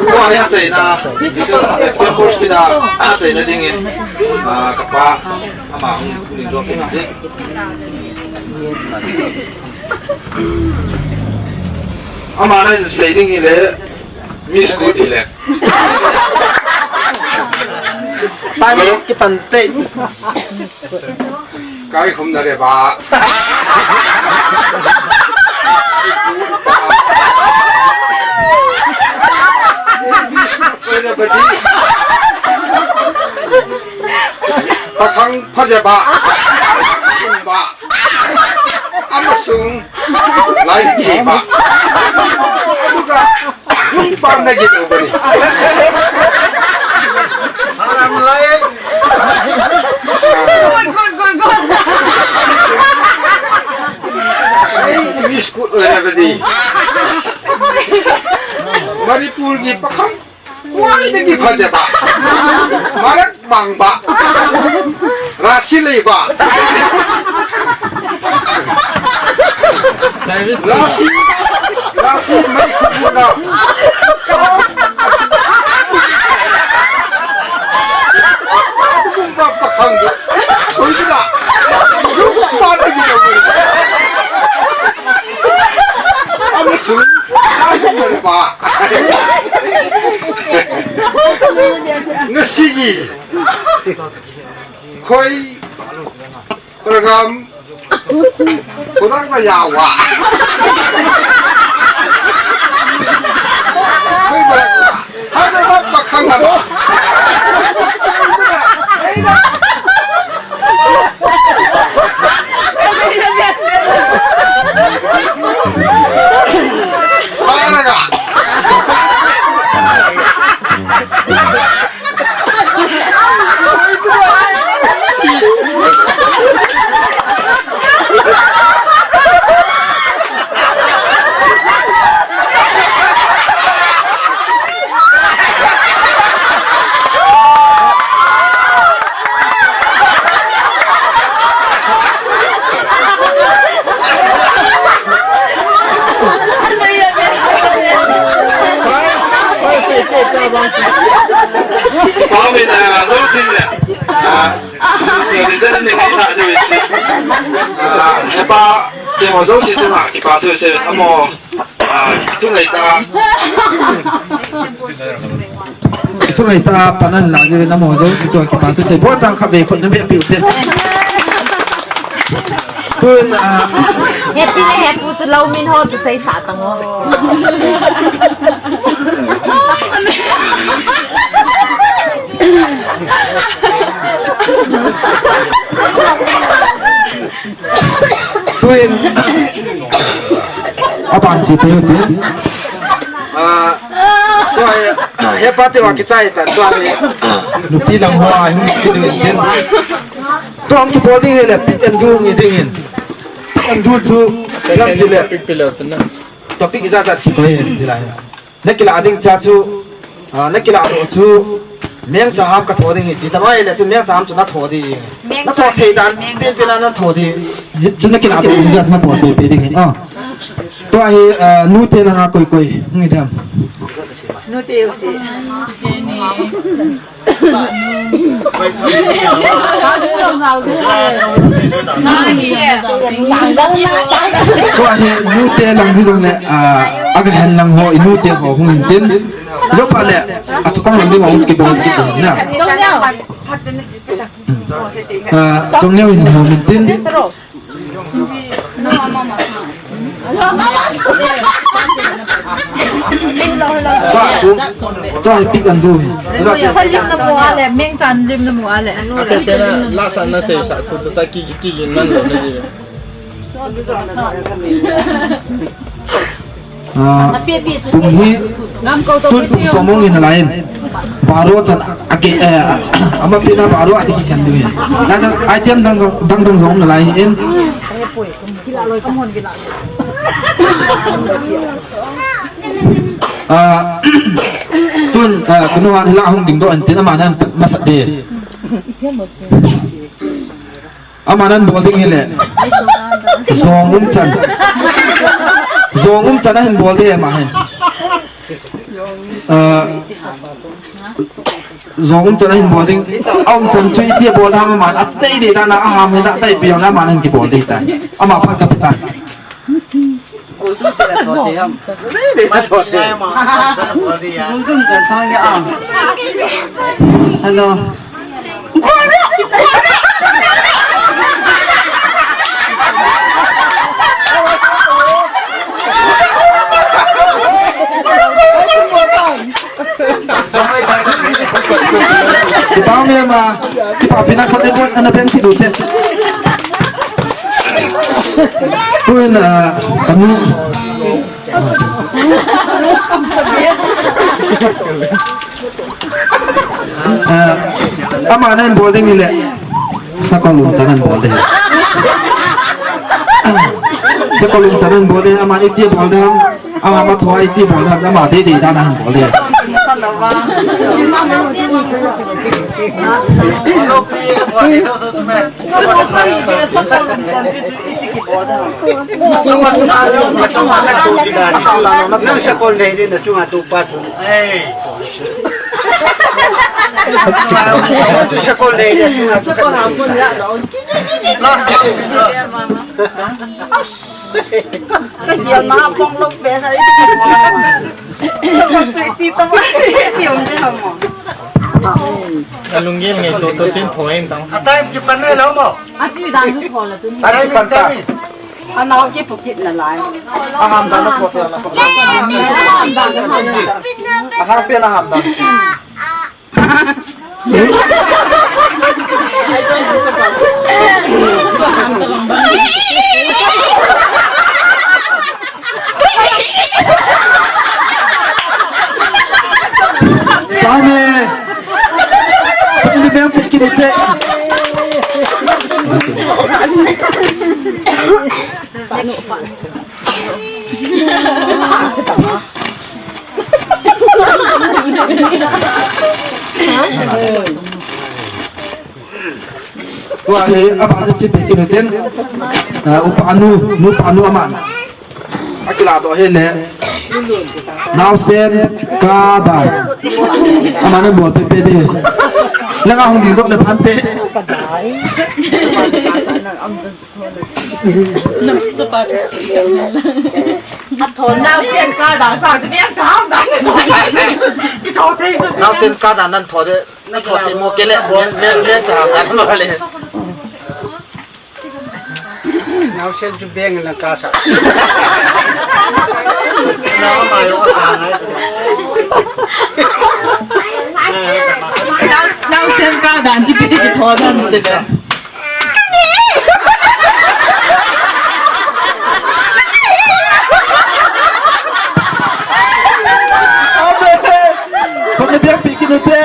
Wa ya chai na, ya chai ko shi na, ya chai na ding in, ah, kapa, ama hung ni lo ke de. Ama na sei ding ile, Miss Good ile. Time kipan te. Kai khum na re ba. Oi na ba di. Pakhang phaja ba. Sung ba. Amasung. Lai ki ba. Aduga. Hung pam na git ubani. Aram lai. Good, good, good, good. Ai, Miss Good oi na badi. Manipur ki pakhang. Wai de ki phaja ba. Marak bang ba. Rasi lei ba. Rasi, rasi mai khu na. Bung ba pakhang. Soi na. Bung ba na ki. Amasung. Ai na ba. Ngasigi. Khoi program. Khoi program. Khoi program. Hana ba pakhang ba. Para ga. Pau min, ah, zo thing le. Ah, ni zan ni ni na ni. Ah, hepa, te ho zo si so na, kipa thu se, amo. Ah, thu ngai ta. Thu ngai ta, panan la, je na mo zo si so, kipa thu se. Bon jang kha ve, khut na ve piu te. Tun, ah, Happy le happy chu lo min ho chu sei sa tang o. Tun, aban chi pe tin. Ah, tua he, hepa te wa kichai ta, tua he. Nupi lang ho a, hung ki du tin. Tua hung kibol ding hi le, pick and do ngi ding in. Pick and do chu, lam ti le. Topic ijat jat kikoi hi, ti lai. Na kila ding cha chu, ah, na kila do chu, mengcha ham ka tho ding hi, ti ta mai le chu mengcha ham chu na tho ding. Na tho thei dan, pen pen na tho ding. Hi chu na kila do ding jat na bol pe pe ding hi. Ah. Tua hi, ah, nute langa koi koi, ngi dem. Nute u si. Tua hi nute lang hi jong le, ah, aga hen lang ho, i nute ho hung in tin. Zo pa le, a chapang lang ding hung kibol kit na. Ah, chong neo in ho min tin. Tua chu, tua hi pick and do hi. Tua chu. Sa lim na mu a le, mengcha lim na mu a le. Ate te na, la sa na se sa, tu tu ta ki, ki yin man lo na ji. Ah, pung hi, tun pung som mong in a lai in. Baro chan a ke, eh, ama pi na baro a ki kan du hi. Na chan item dang dang, dang dang jong na lai in. Ah, tun, ah, kunu an la hung ding do an tin ama nan masat de. Ama nan bol ding hi le. Jong um chan. Jong um chan a hin bol ding ama hin. Ah, jong um chan a hin bol ding. A um chan chu iti bol ham ama. Atai de dan a ham hin atai pi jong ama nan kibol ding tai. Ama phat ka pi tai. Hello. Kipa me ma, kipa pina ko te ko ana ben ki dute. Tuin, ah, kanu. Ah, ama nan bol ding le. Sakol um chan an bol ding. Sakol um chan an bol ding, ama iti bol ding. Ama ma thua iti bol dan, ama dei dei dan a hin bol ding. Ka dial ma pong lok pe na. Sa pa chu iti to ma. Iti um ni ha mo. Alung gel ngai to to chin thoi in tang. A time ki pan nai lo mo. A chi dan chu tho la tu ni. A time pan ta. A nau ki pukit na lai. A ham dan na tho tho na tho. A ham dan na tho. A ham pe na ham dan. Tame. Ini bang pikir te. Tua hi, abana chipi kinu tin. Ah, upa nu, nupa nu aman. Akila to hi le. Naosen kadan. Ama nan bol pepe de. Langa hung ding doh le phante. Naosen kadan sa, ti mian tam dan. Naosen kadan nan tho de. Na tho thei mo kei le, bo, me, me sa, na mo le. Naosen chu beng na ka sa. Na ma yo ka na. Naosen kadan chu piti ki tho dan de. Amen. Khut na biang pi kit u te.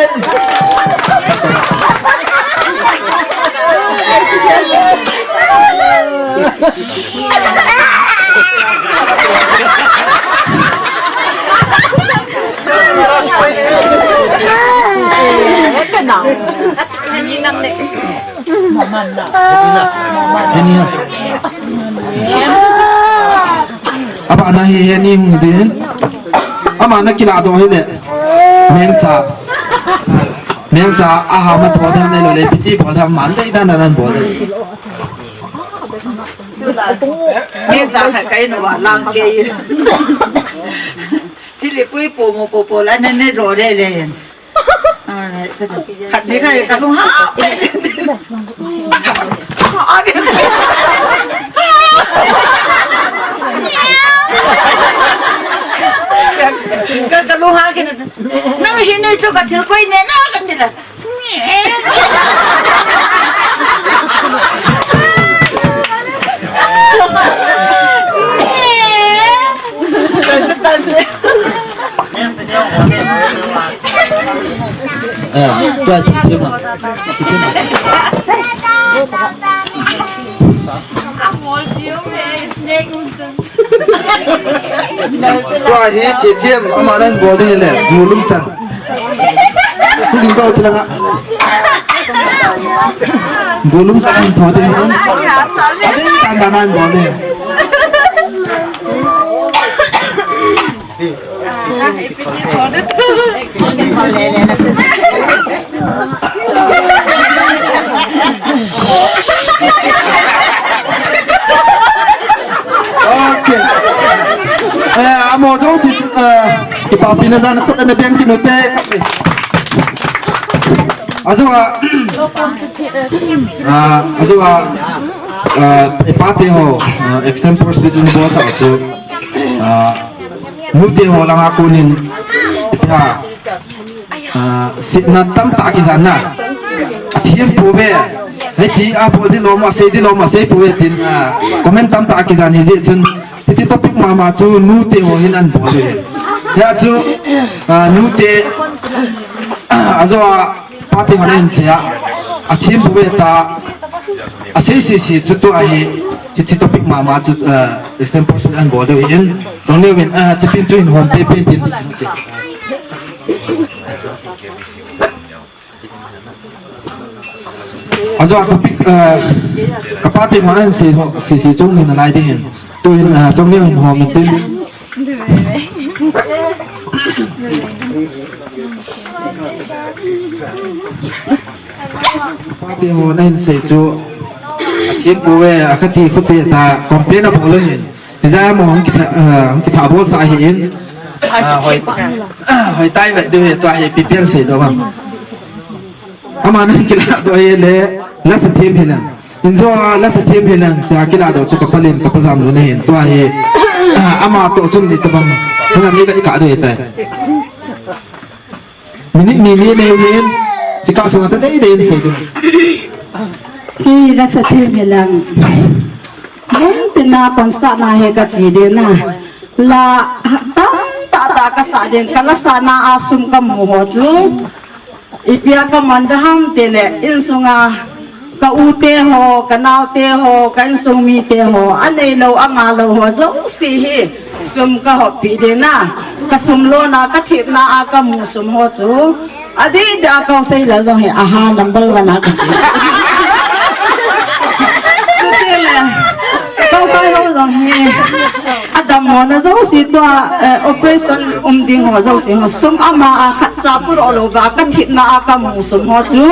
Heni ha. Abana hi heni hung din. Ama na kila doh hile. Mengcha. Mengcha aha ma tho da me lo le piti bol da man dei da nan bol. Mengcha kha kai no wa lang ke. Thili pui po mo po po la ne ne ro le le. Khat ni khat ka lung ha. Ka, ka lung ha kina. Nang hi nei chu ka thil koi ne na ka thil a. Eh, tua thum thum ah. Thum thum ah. Tua hi thum thum ama nan bol ding le, gulum chan. Hung ding to chilanga. Gulum chan tho ding. Adei dan dan nan bol ding. Okay. Eh, amo jong si, eh, kipapi na jan khut na biang kinu te. Ajo a, ah, ajo a, ah, ipa te ho, ah, extempore speech in bol sa chu, ah, nu te ho langa konin, ipa, ah, sitna tamtah kijan na. Athem pouve. Hiti a bol di lom, asei di lom, asei pouve tin, ah, comment tamtah kijan hi jeh chun. Hiti topic mama chu nu te ho hin an bol ve. Hia chu, ah, nu te, ah, ajo a pa te ho nen che a. Athem pouve ta. Asei sei sei chu tua hi. Hiti topic mama chu, ah, extempore speech an bol deu hin. Chongneo vin, ah, chupin chu hin hom pe pen tin. Ajo a topic, ah, kapa te ho nan sei ho, sei sei chung hin alai ding hin. Tu hin, ah, Chongneo hin hom tin. Kapa te ho nan sei chu. Athem pouve, akhati khuti ta, complain abol hin. Hijeh a mo hung kitha, eh, hung kitha bol sa ahin. Ah, hoi, ah, hoi tai vet deu hi tua hi pipian sei doh bang. Ama nan kila doh hi le, la sa them hi lang. Injo la sa them hi lang, tia kila doh chu kapa len, kapa jam lou na hin. Tua hi, ah, ama toh chun ni tabang. Hung ami vet ka doh hi tai. Minute ni ni nei uvin, chika sunga ta dei dei in sei ding. Hi la sa them hi lang. Mun tina concert na hi ka chi ding na. La tamtah tah ka sa ding, ka la sa na a sum ka mu ho chu. Ipi a ka man da ham ti le, insunga Ka u te ho, ka nao te ho, ka insung mi te ho, anei lou, anga lou ho, jouse hi, sum ka hop pi ding na, ka sum lona, ka thepna a ka mu sum ho chu, adeh deh a ka sei lou jong hi, aha, number one a ka sei. Chuti le, ka kai ho jong hi, Adammo na jouse tua, eh, operation um ding ho jouse ho sum ama a khatcha puro lou ba, kathepna a kamu sum ho chu,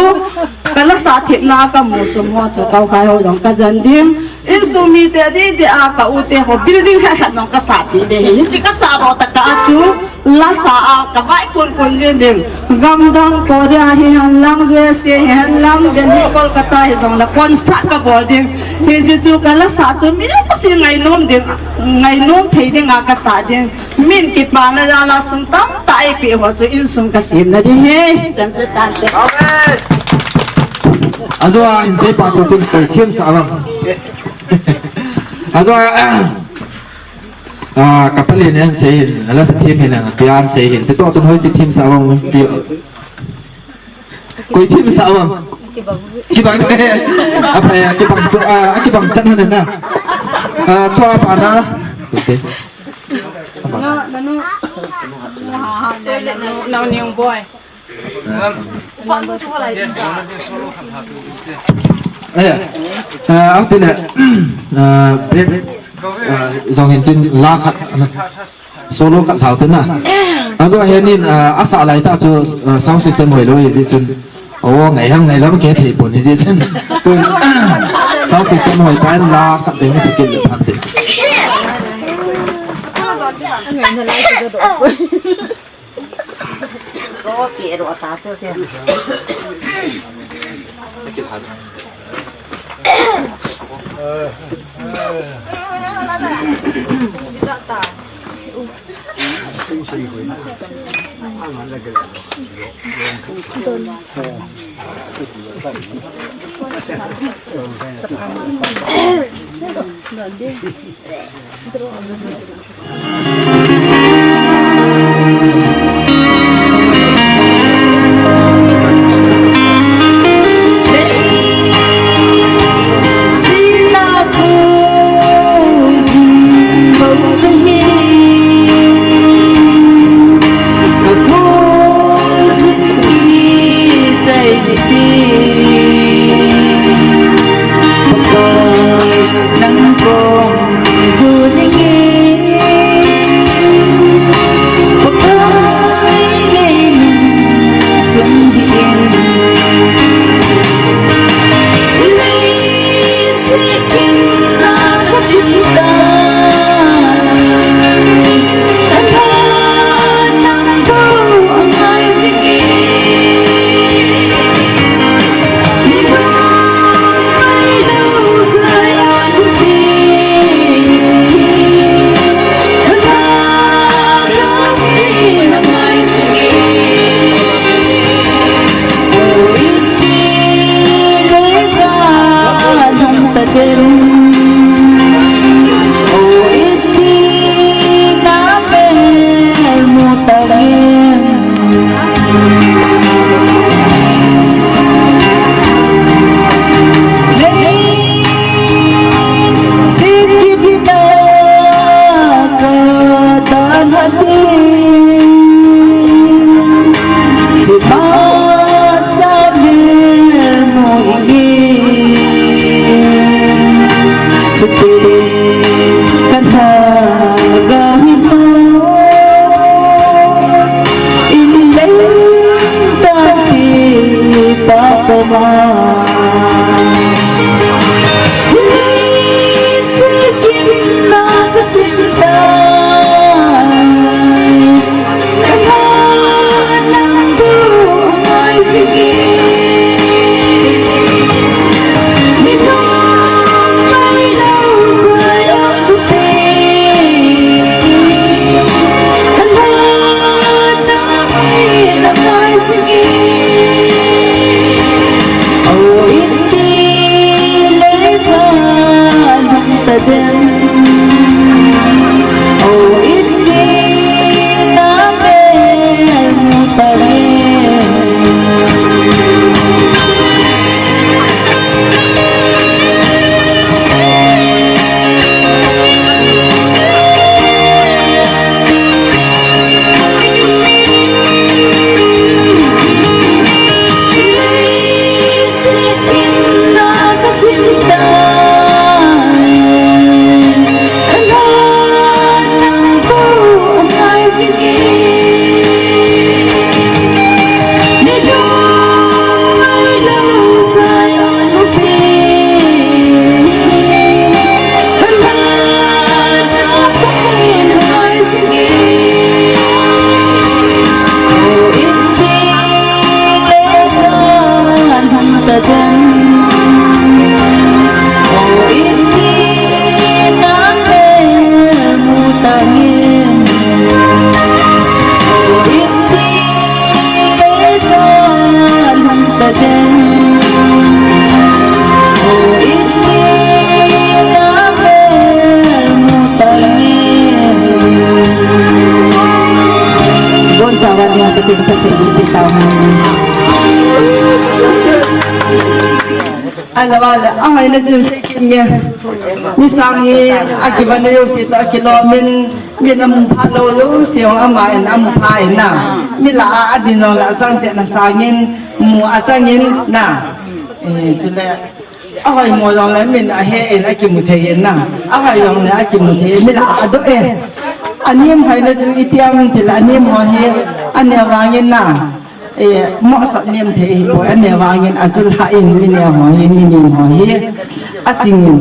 kalasa thepna a kamu sum ho chu, kaokhai ho jong kajen ding. Insung mite didi a ka u te ho building khat khat jong kasah pi ding ahi. Hiche kasah lou tah a chu, lasa a kavai kun kun jing ding. Gamdang Korea hihen lang, U S A hihen lang, Delhi, Kolkata hijongle concert kabol ding. Hiche chu kalasa chu mi jouse ngainom ding, ngainom thei ding a kasah ding. Min kipana jal a sum tamtah eipeh ho chu insung kasemna ding ahi. Chan chu tante. Amen. Ajou a hin seipa toh chun koi themsah vang. Ajou a, ah, ka palen in asei in, lasa them hin, pian sei hin. Chutoh chun hoiche themsah vang, pi. Koi themsah vang. Kibang. Aphai, kibang so, ah, kibang chan hon na. Ah, thua pa na. Okay. No, no, no. No, no, no, new boy. Eh, ah, ahi tile, ah, break, ah, jong hin tin la khat, solo khat lhau tin na. Ajou hin, ah, asah lai tah chu, ah, sound system hoilou hijeh chun. O, ngai ham ngai lou ham kithei pon hijeh chun. Tun, sound system hoi tan la khat ding sa kit le phan te. Ko pe ro ta chu ke. Tawale, ahoina chun sei kit nge. Mi sang hi, akivana jouse toh kilom in, min amu pha lou jouse jong ama in amu pha in na. Mi lah a adin jong le achang chet na sangin, mu achang in na. Eh, chule, ahoimo jong le min ahe in akimu thei in na. Ahoi jong le akimu thei in, mi lah a adoh e. Anem hoina chu itiam tile anem ho hi, ane vangin na. Eh, mohsah nem thei ahipoi, ane vangin achul ha in mi neo ho hi, mi nem ho hi, aching in,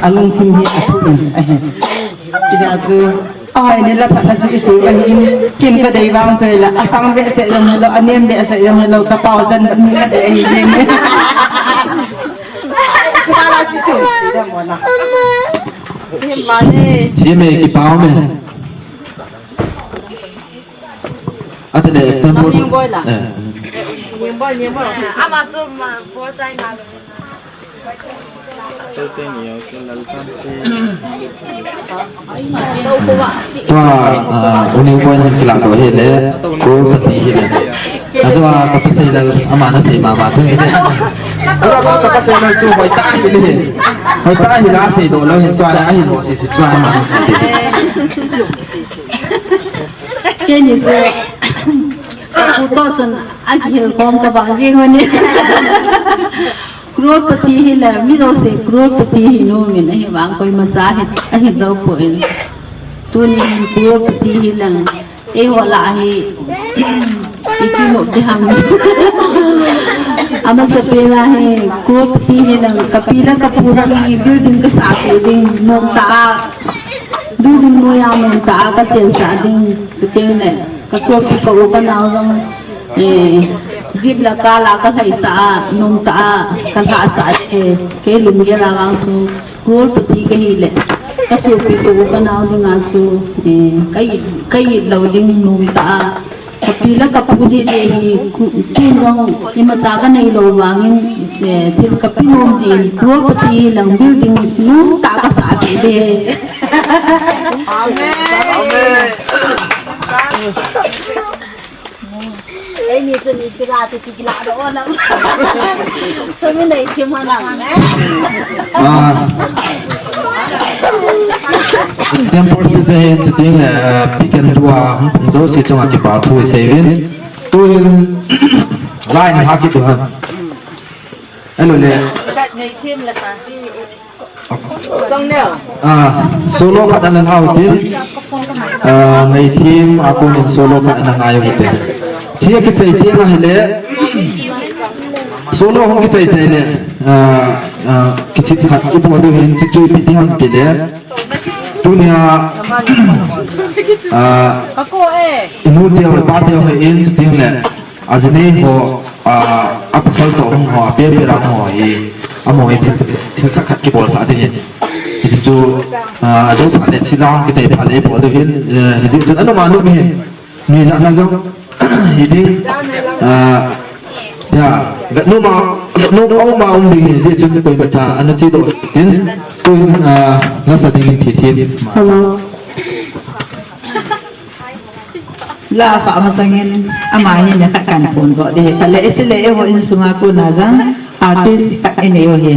alungthim hi athu in, ahi. Hijeh chun, ahoi ni le phat na chu isei ahin, kin kadei vang chu hile, asang behseh jong hilou, anem behseh jong hilou, kapao chan ni kadei ahi jeng e. Chuma la chu tu si le mo na. Thim e, kipah e. Atile extend por. Nang Niang Boy la? Eh. Niang Boy, Niang Boy. Ama chu ma por chai na lo. Tua, ah, u Niang Boy in kilah doh hile, crorepati hile. Ajeh a kapasei lal, ama nasei mama chu hile. Ajeh a kapasei lal chu hoitah hile. Hoitah hile asei doh lou hin tua le ahilou sese chu ama nasei ding. Keini chu, kapu toh chun akihil khom kabang jing u ahi. Crorepati hile, mi jouse crorepati hi nom in ahi vang koimacha hi, ahi jou poi. Tuni hin crorepati hi lang, eiho lah hi, iti nom ding ham. Amasapen a hi, crorepati hi lang, kapi le kapu lang hi, building kasah peh ding, nom tah a, building noiya nom tah a kachensah ding, chuteng le, kasopi ka u kanao jong, eh, jeep le car la kalhaisah a, nom tah a, kalhahsah e, kei lunggel a vang chu, crorepati kahi le, kasopi ka u kanao dinga chu, eh, ka it, ka it lou ding nom tah a, kapi le kapu ni ding hi, ku, tun jong imacha kanei lou vangin, eh, thil kape nom jin, crorepati lang building nom tah a kasah peh ding. Amen. Amen. Eini chun iti la chu ti kila doh na. Sumi nei thim hana. Ah. Extempore speech ahin, chuteng le, eh, pick and tua, hung pung jouse chunga kipa thu isei uvin. Tuin, line ha kitu ha. Hello le. Nei thim la sa. Ah, solo khat ana la u tin. Ah, nei thim a kon in solo khat ana ngai u tin. Chia kichai teng ahile. Solo hung kichai chai le. Ah, ah, kichit khat ibol diu hin chu chu ipi ti ham tile. Tunia, ah, inu teu, ipa teu hi in chuteng le. Ajinei ho, ah, apasal toh hung ho, apeh peh lang ho hi, amaho hi thil, thil khat khat kibolsah ding ahi. Hichu chu, ah, ajo phat le chila hung kichai phat le ibol diu hin, eh, hichu chu anuma num hin, mi jat na jong, hiding, ah, ya, vetnom a, vetnom a um a um ding ahi, hichu chu koimacha, ana chi doh tin, tuin, ah, lasa ding in thi thim. Hello. La sa masangin ama hi na khat kan phondoh ding. Kale isi le eiho insunga kona jong artist khat inei u hi.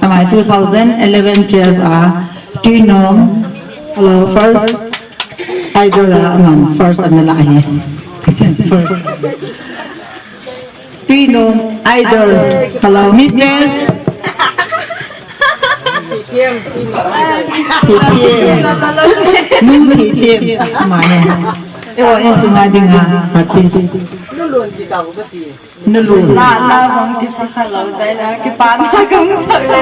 Ama hi two thousand eleven twelve a Tuinom, hello, first idol a aman first ana la hi. First. Tuinom Idol. Hello, mistress. Thithem. Nu Thithem. Ama hi. Eiho insunga dinga artist. Nulun. La, la jong kisa kha lou dai na, kipana kong sa le.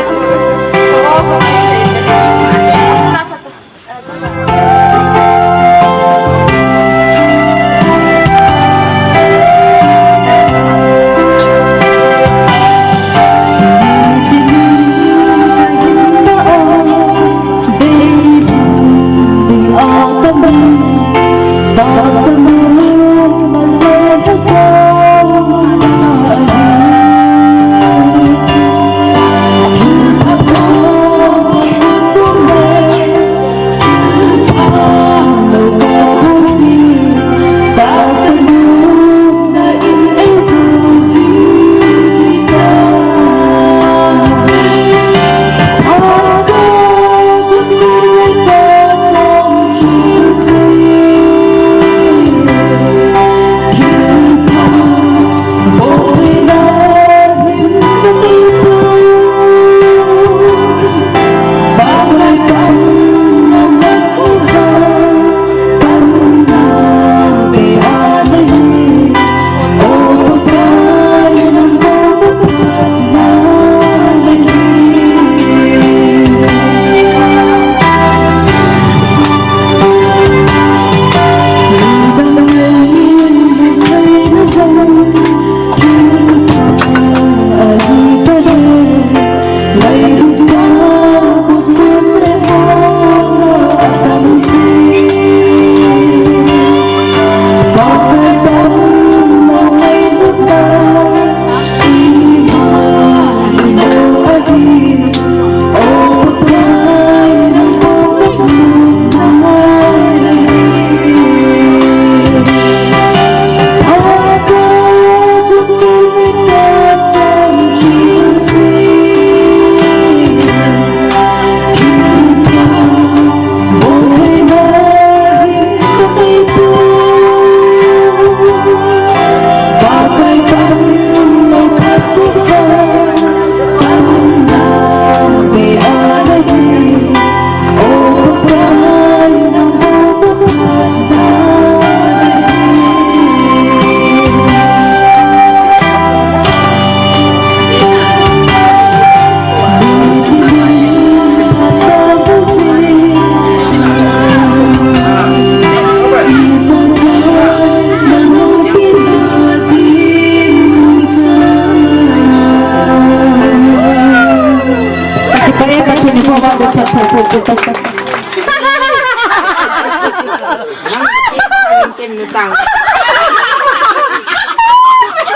Eh,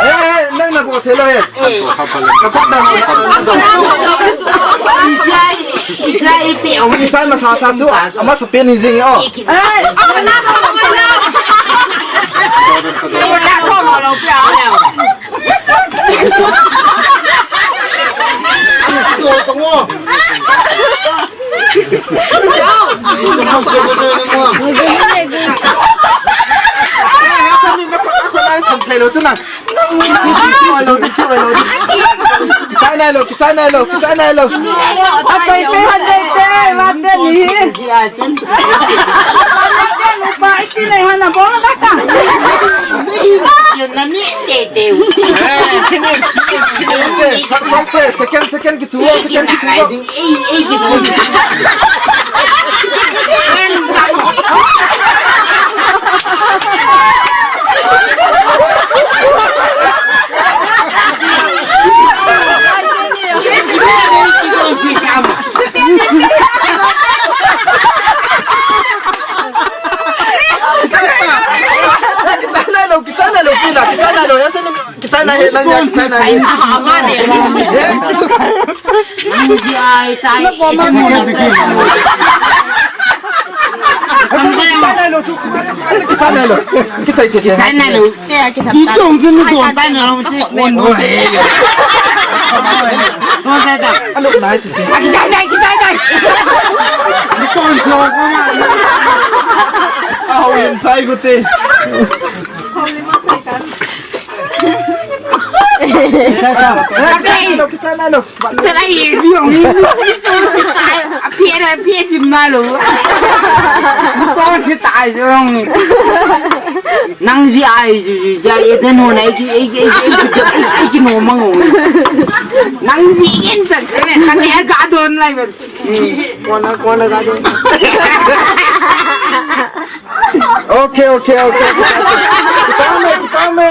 eh, nang na ko thelo he. Ka pa da na. Ichai masa sa chu, ama sa pen ni jing o. Kichai nai lou, kichai nai lou, kichai nai lou. Apai pe han dei te, vat te ni. Vat te ni pa, iti nei han na bol na ka. Nani te te. First, second, second, kichu, second, kichu. Kichai nai lou, kichai nai lou, pina, kichai nai lou, ya se Kichai nai he, nang ya kichai nai he. Nang ji ai tai. Kichai nai lou, kichai nai lou. Kichai, kichai, kichai. Kichai nai lou. Itong jin ni don chai nai lou, ti kon no. Don chai ta. Alo nai si si. Kichai nai, kichai nai. Ni kon jo ko na. Au yin chai ko te. Nang ji ai ju ju ja e de no na iki iki iki iki no mang o. Nang ji in sa ka ne ka don lai ba. Kona kona ka don. Okay, okay, okay. Kita me, kita me.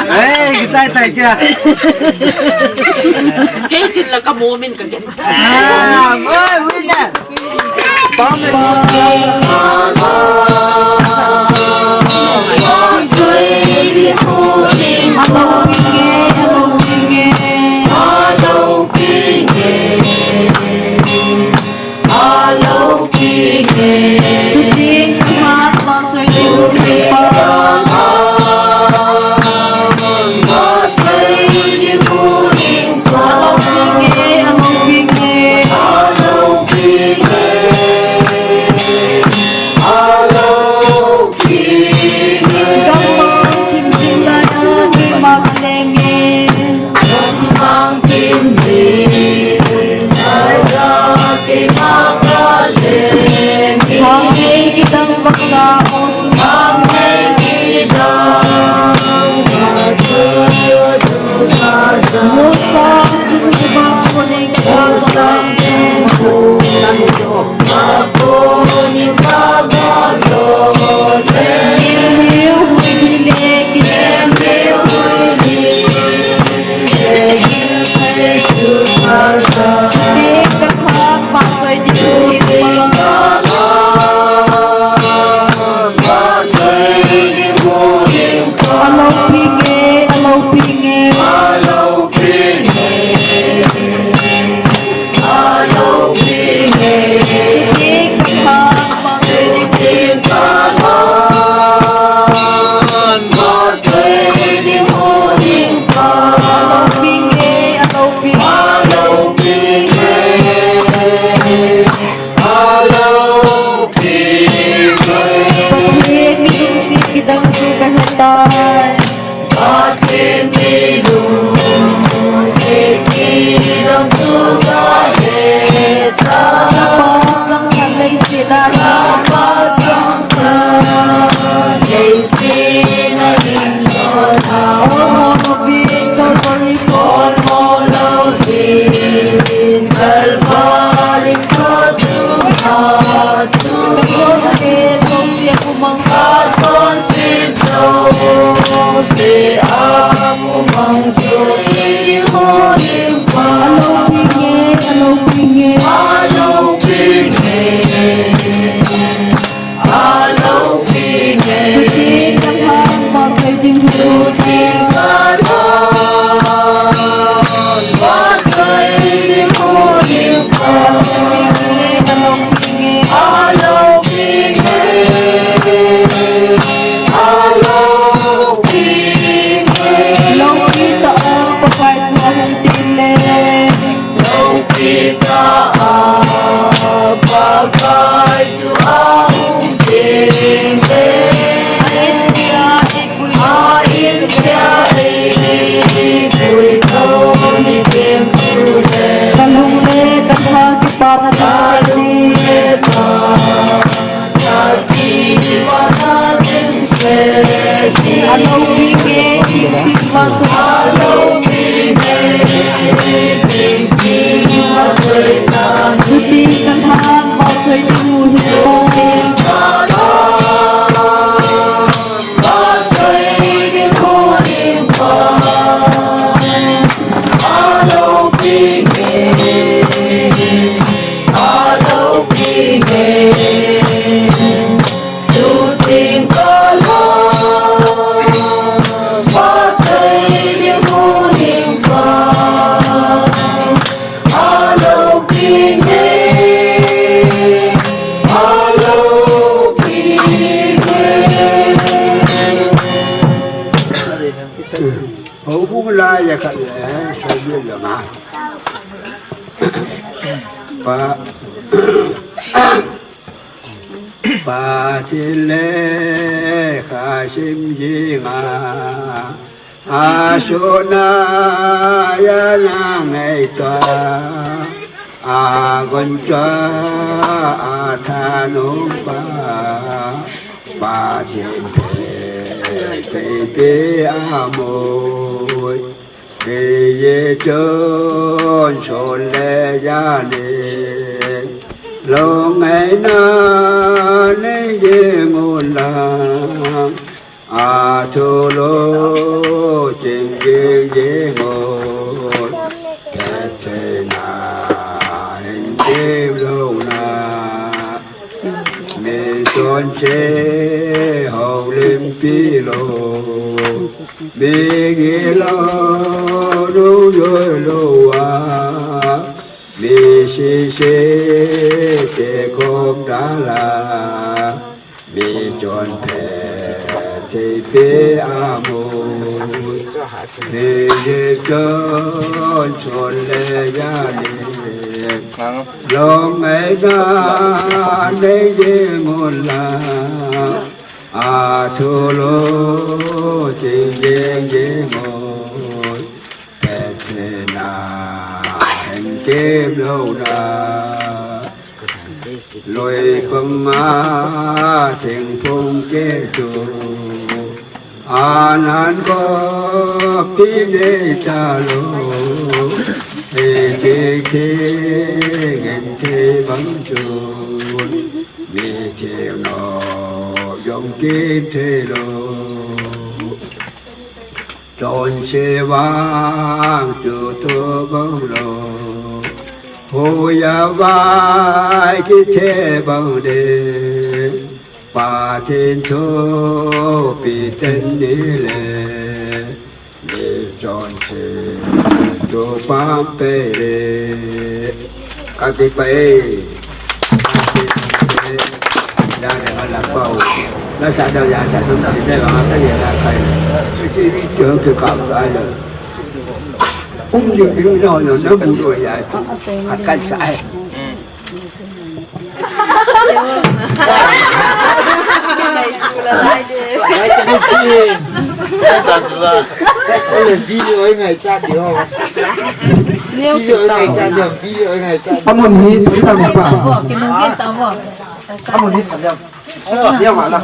Hey, kichai tai kya? Kei chin la ka mo min ka ken. Ah, boy, winner. Lopi ta a, Pakai chu a um ding e. A India ei pui tho ni ding chu le. Ka lung le ka lhang kipana ding seh ding. Houbung lai a khat le, Soviet lama. Pa, Pathen lekha sim jing a, a suna ya na ngai ta, a gon cha a thanom pa, Pathen phe sei pe a moi. Kei ye chon chon le ya ni, long ai na ne ye ngun la, a thu lo ching ye ye ngun, phe thei na hin kim lo na. Mi chonse houlim pi lou, mi gilou lou yoi lou a, mi sese te kom dala, mi chon phe thei pe a mu. Thei ye chon chon le ya ni. Long ai na nei ye ngun la. A thu lo ching ye ye ngun. Phe thei na hin kim lo na. Loi pang a thingphung keh chu, anan ko pi nei ta lou, ei thei thei ngen thei bang chu, mi thei no jong kim thei lou. Chonse vang chu thu bang lou, hoiya vai kithe bang de, Pathen thupi ten ni le, mi chonse chu pam pe le. Kati pa e. Kati pa e. Da da la pau. La sa da ya sa da da la da ya la kai. Chi chi ri chong ke ka da la. Um yu yu no no no bu do ya. Ka kan sa ai. Amun hi, pwede tama pa. Amun hi, pwede. Dia wala.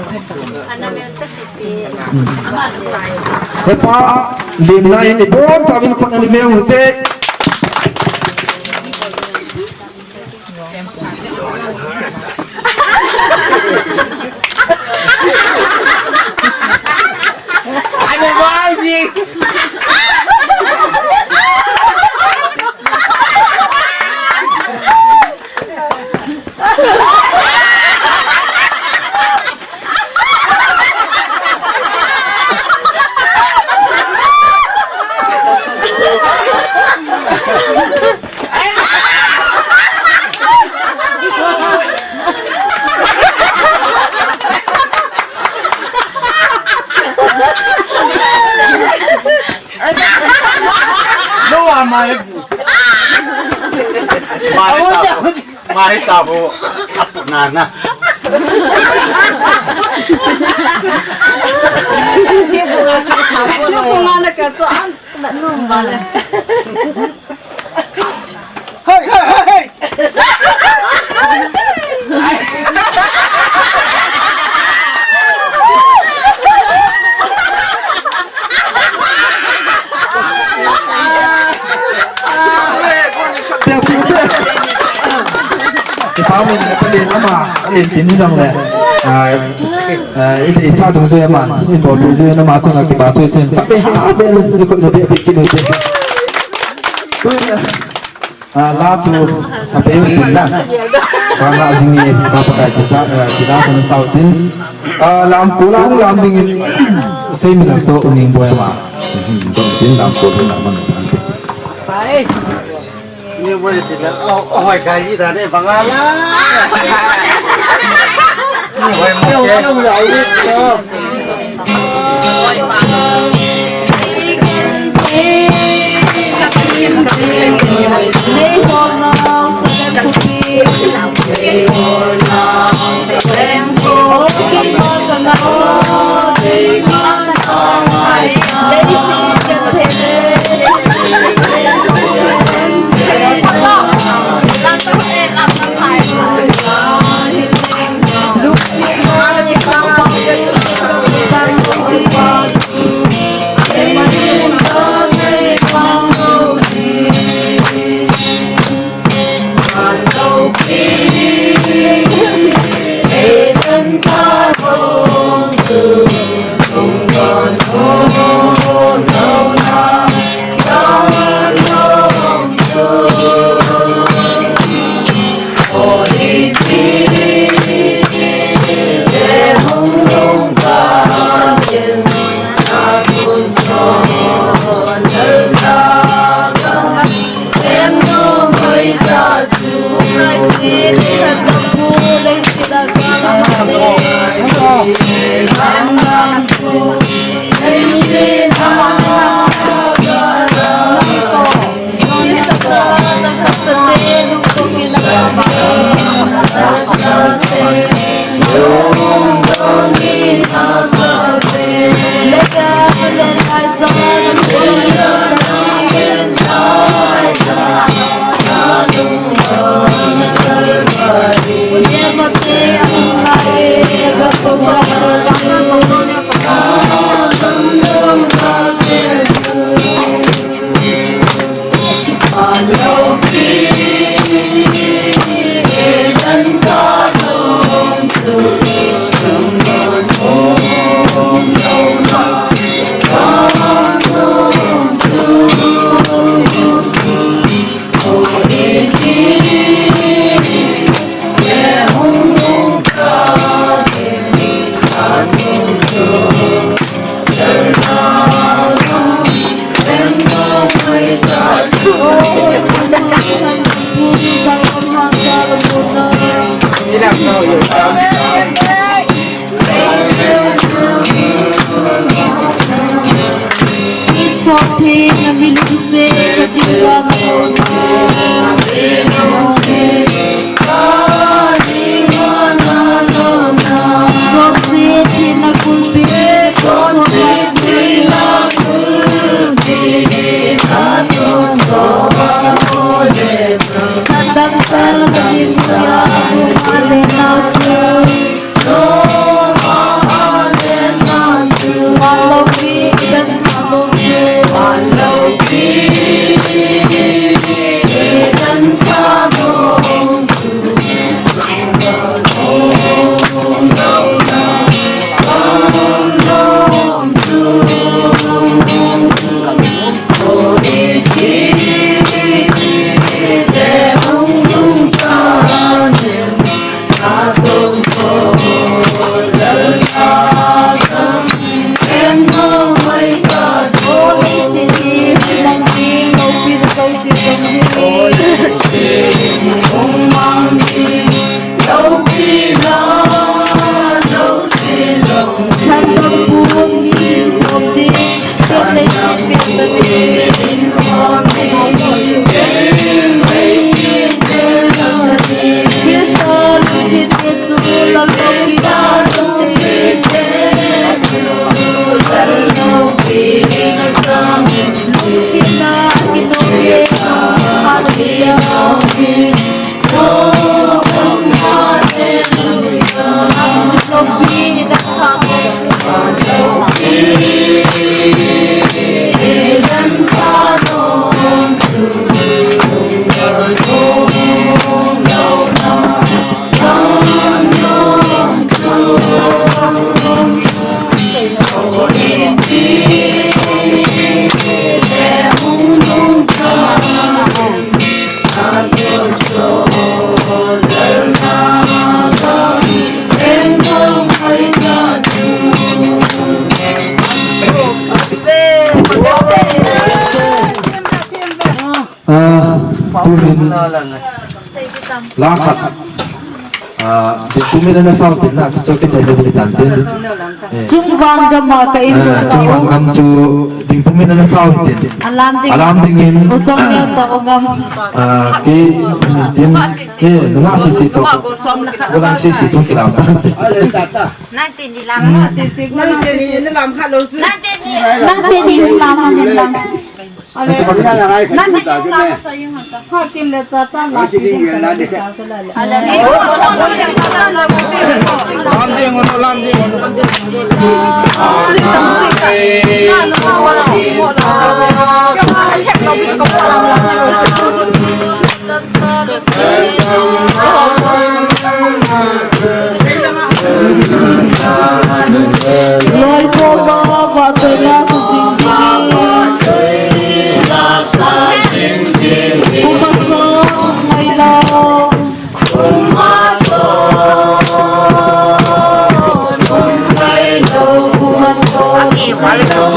Hepa, lim na ini bon, sabin ko na lim yung te. Ano ba, Alvin? Mari tabu. Mari tabu. Apu nana. Chupu ngana ka cho an na no male. Hey, hey, hey, hey! Kipa min le palen ama, palen pin jong le. Ah, ah, ite sa tung jui ama, in bol pin jui ama chunga kipa thu sin. Ka pe ha pe lu, ni ko le pe pe ki lu pe. Tuin, ah, la chu sa pe u tin na. Ka la jing e, ka pa kai cha, ah, ki la chu sa u tin. Ah, lam ko la hung lam ding in. Sei mi lam to u ning boi ama. Hmm, to tin lam ko la man. Bye. Ni boi ti la, oh, oh, kai ji da ne bang a la. Ni boi mo ke. Tuhin la khat. Ah, Dingpum in ana sao tin na, chu chu kichai ding tan tin. Eh. Chungvang gam a ka in eh, sao. Chungvang gam chu Dingpum in ana sao tin. Alam ding. Alam ding in. U Chongneo toh u Ngam. Ah, kei in tin. Eh, nunga sisi toh. Ulang sisi chung kilam tan tin. Nang tin ni lam. Nang tin ni lam ha lo chu. Nang tin ni. Nang tin ni lam ha ni lam. Loi koma vahchoina sa jing dingin. Kum a sot um ngai lou. Kum a sot um ngai lou. Kum a sot um ngai lou.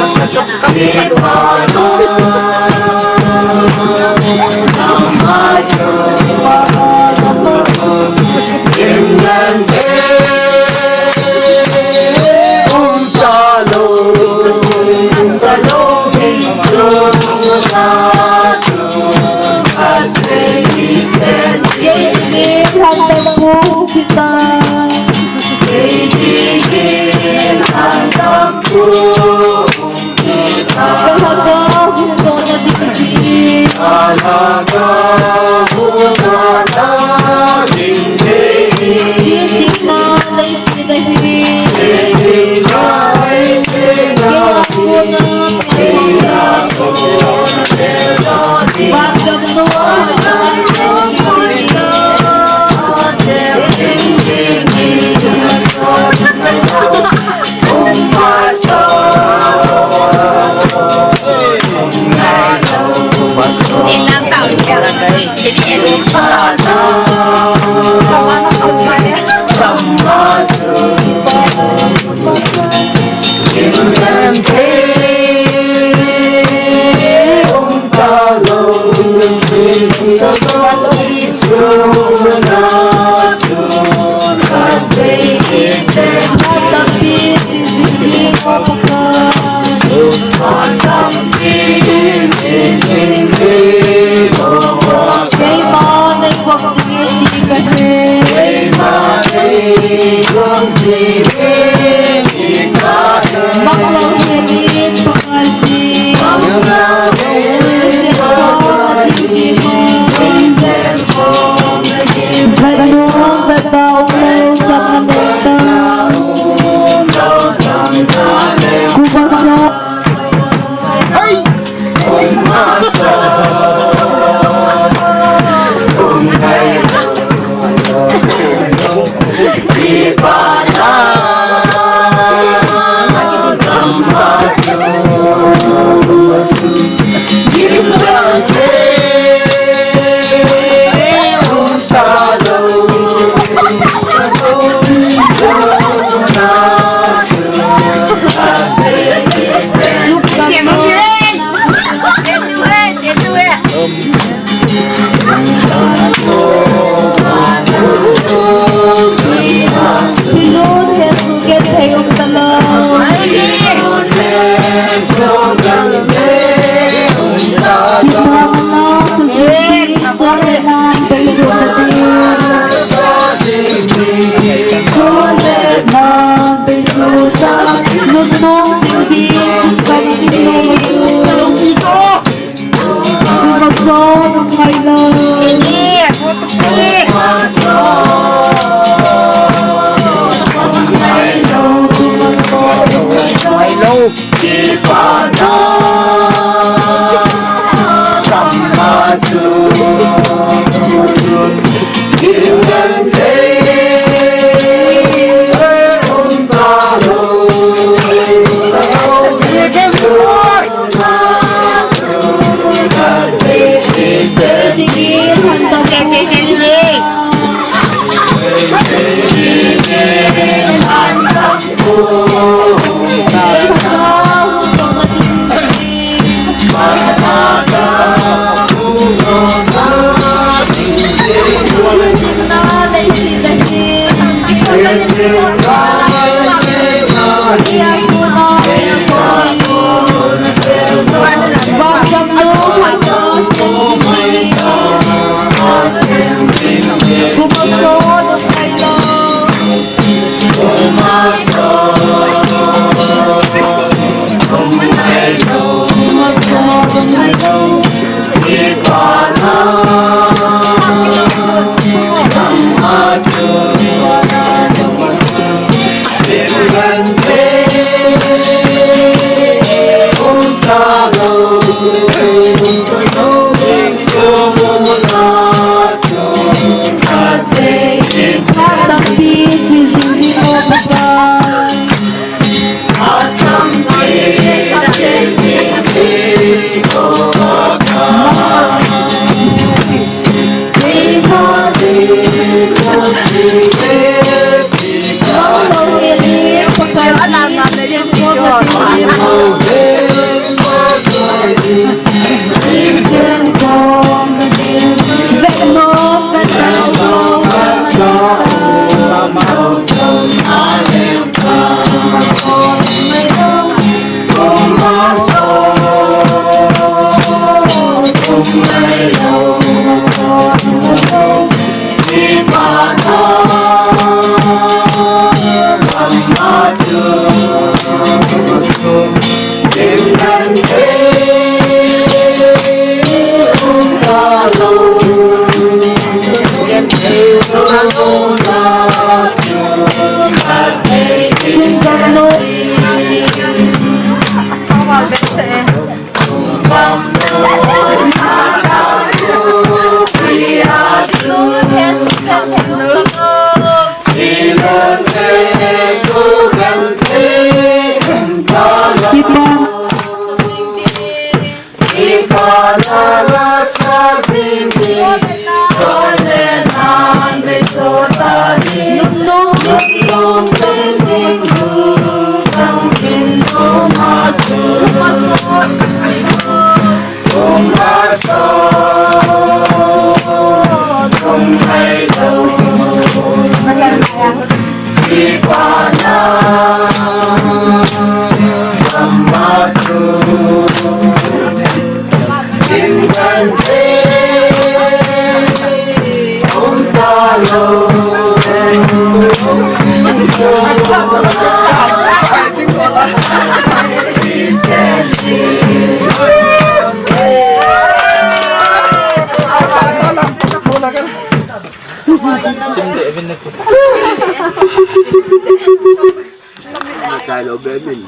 Chai lo be min.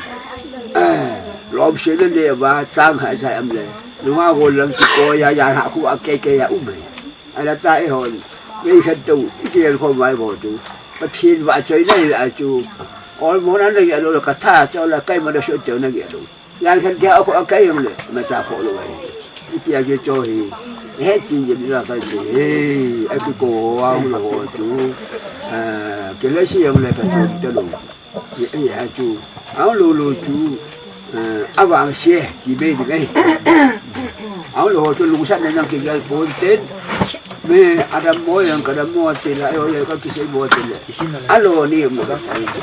Lom se le le va chang hai sai am le. Nunga go lang ki ko ya ya ha khu a ke ke ya um. Ala ta e hon. Nei khat tu, i ki el ko mai bo tu. Pathen va choi nei a chu. Ol mo na nei a lo ka tha cho la kai ma da so teu na ge lo. Yan khan kia ko a kai yong le, ma cha ko lo ai. Iti a ke cho hi. He chin je la kai che. He, a ki ko wa lo ho chu. A, ke le si yong le ka chu te lo. Ye, ye, a chu. A lo lo chu. A, a vang se, ti be di be. A lo ho chu lung sa ne nang ki ga pon ten. Me, a da mo yang ka da mo te la, yo le ka ki se mo te le. A lo ni mo ka.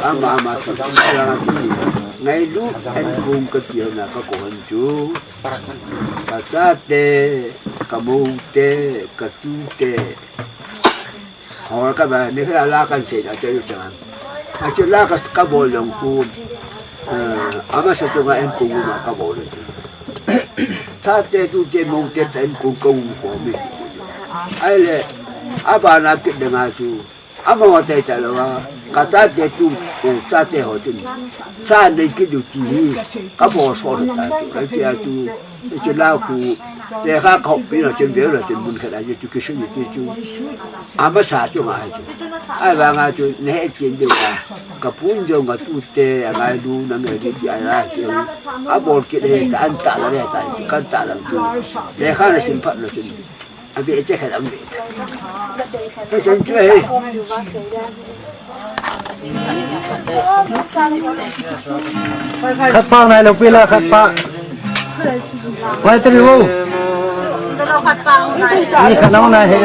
A ma ma chu. A la ki. Ngailu an kong ka piona ka ko han chu. Ka chate, ka moute, ka tute. Ho ka ba, ni ka la kan se na chu chan. A chu la ka ka bol long ku. Eh, ama sa chu nga an kong ma ka bol. Chate, tute, moute, an kong ka u ko mi. Ai le, a ba na ki de nga chu. Ama wa tai ta lo wa, ka chate tu, eh, chate ho tu. Cha nei ki du ti hi, ka bo so lo ta tu. Ai ti a tu, ai ti la khu, le kha khop pi lo chen ve lo chen mun kha da tu ki su ni ti chu. Ama sa chu ma chu. Ai ba nga chu ne he chen de ka. Ka pun jo nga tute, a ngai du na ngai di ti ai la chu. A bol ki le ta an ta la le ta, kan ta la tu. Le kha na sin phat lo chen. A be che khat am be. Ka chan chu he. Khat pa nai lo pi la khat pa. Ngai te ri wo. Ni khat nau nai he.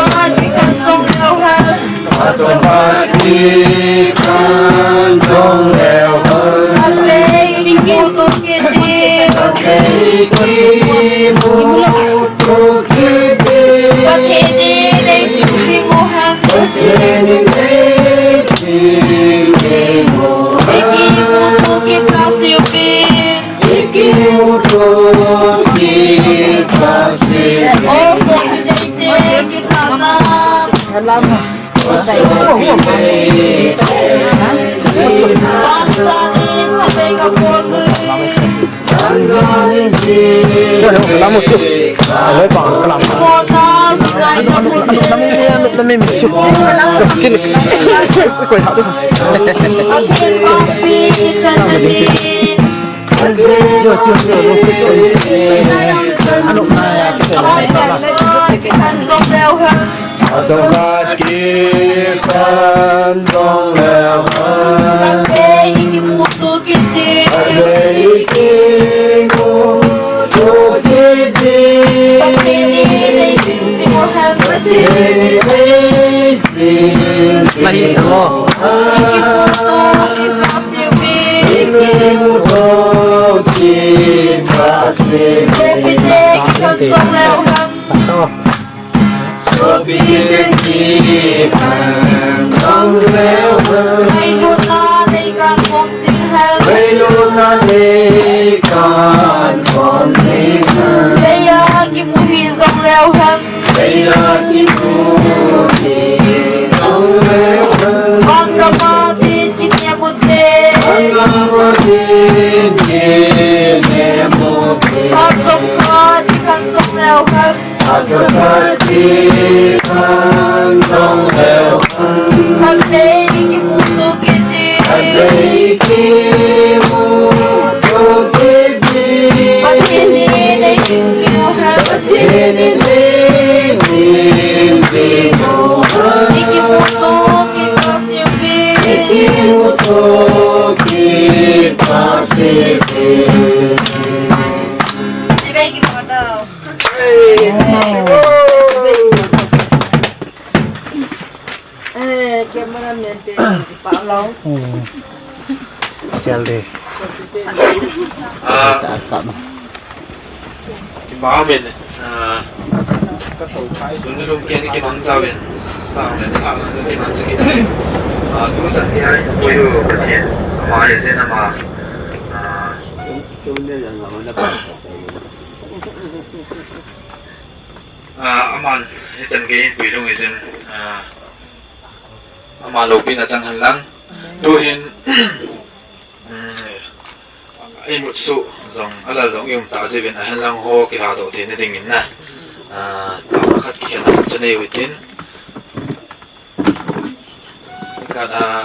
Adongat kikhan jong leu. Adei kimutu kiti. Adei kimutu kiti. Pateni nei jing jing uhen. Pateni nei jing jing uhen. Kimutu kikha siupi. Kimutu kikha siupi. Sopi te kikhan jong leu hen. Sopi te kikhan Ngailutna nei kan phong jing hen. Ngailutna nei kan phong jing hen. Leiya kimu hi jong leu hen. Leiya kimu hi jong leu hen. Vangam a tin kinem u te. Vangam a tin kinem u te. Khat jong khat kan jong leu hen. Khat jong khat kikhen jong leu hen. Khatvei kimuto kit in. Khatvei kimuto kit in. Pathen in eikhen jing u hen. Pathen in eikhen jing u hen. Ikimuto kit tase uve. Ikimuto kit tase uve. Chibai kimuto. Eh, cameraman te, pa lo. Sial de. Ah, kipa min, ah, suni lum ke ni kimang chauvin, sa le ni ha ni kimang chaki. Ah, tu chan ni ai, ko yu Pathen, ama ye zen ama. Ah, Ah, aman, hichan gei in puilhung hichun, ah, ama loupina chang hen lang. Tuhin, um, imut suh jong, alal jong i um ta jeh uvin ahen lang ho kilhadoh theina dingin na. Ah, tah khat kikhen a chu nei u hitin. Khat, ah,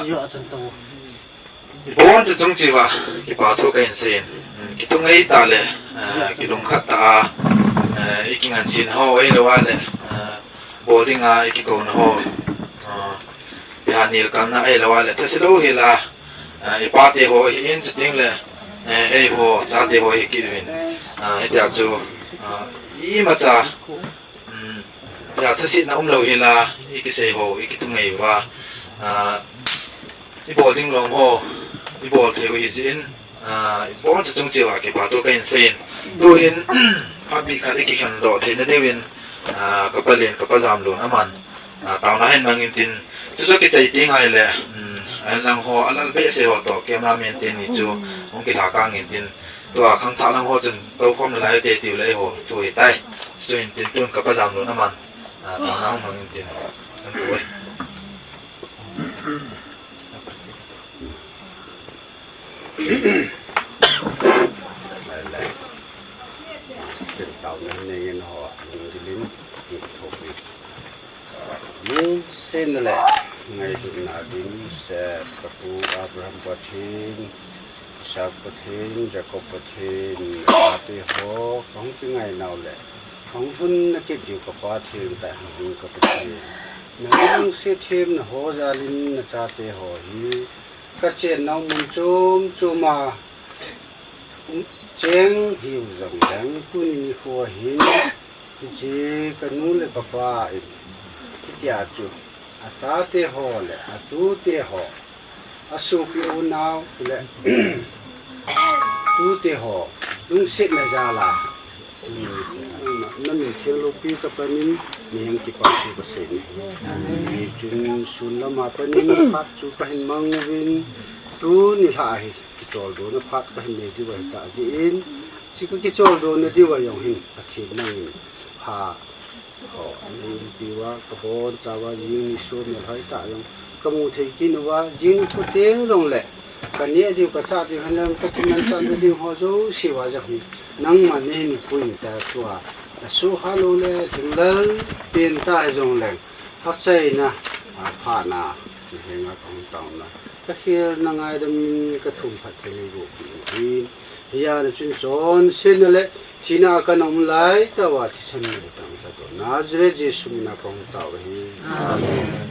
Ibonchauva chung cheh uva, kipa thu kahin seiyin. Kithunei tah le, eh, kilungkhat tah a, eh, ikingansena ho, ahilou le, eh, bol dinga ikikouna ho. Eh, iha nilkalna ahilou le, thase lou hila, eh, ipate ho hi in chuteng le, eh, eiho, chate ho hi kit uvin. Eh, hitia chu, eh, imacha, Um, ya, thasetna umlou hila, ikisei ho, ikithunei uva. Ah, ibol ding lom ho, ibol thei u hijeh in, ah, ibonchauva chung cheh uva kipa thu kahin seiyin. Tuhin, phabep khat ikikhen doh theina diuvin, ah, kapa len, kapa jamlun aman, ah, taona hin mangin tin, chuchu kichai teng ahile, um, ahen lang ho, alal behseh ho toh, cameraman teni chu, hung kilha kangin tin, Tua khangthah lang ho chun toukhom nalai ute tiu le eiho thu hitai. Chuin tin tun kapa jamlun aman, ah, taona hung mangin tin. Kan pu e. Tin taona nei in ho, nung dilin, nung thopi. Lungsetna le ngailutna dimset, ka pu Abraham Pathen, Isaac Pathen, Jacob Pathen, na chate ho, kahung kingai nau le, kahung lhun na kit diu ka Pa theng tah hung ka Pathen. Na lungset themna ho jalin na chate ho hi, ka chen nau mun chom chom a, Cheng hiu jong leng tuni nikho hin, hiche ka nu le ka pa in, hitia chu, a chate ho le, a tute ho, a sopi unau le, tute ho, lungsetna jal a, na min theng loupi ka panin, mihem kipa thu ka sei nahi. Hichun sun lama panin, phat chu ka hin mang uvin, tuni lha hi. Kicholdona phat kahin nei diu ahi tah jeh in, hiche ka kicholdona diu a jong hin, Pathen nangin pha ho, nei umpi uva, ka bonchauva, jing ni sum melhoi tah jong, ka mu thei kit uva, jing ni thuteng jong le, ka neh diu, ka chah diu, hinlah ka kimanchah na diu ho jouse uva jong hin, nangman nahin pui in tia tua, na suhhat lou le, lhinglel pen ta hi jong leng, hakchaina, a, phatna, na henga ka hung taona. Ka khelna ngaidam in ka thum phat ka nei boh peh u hin. Hijeh a chun chonsetna le thina a ka na um lai tah uva thisan na le tang tah toh Nazareth Jesu min a ka hung tao u ahi. Amen.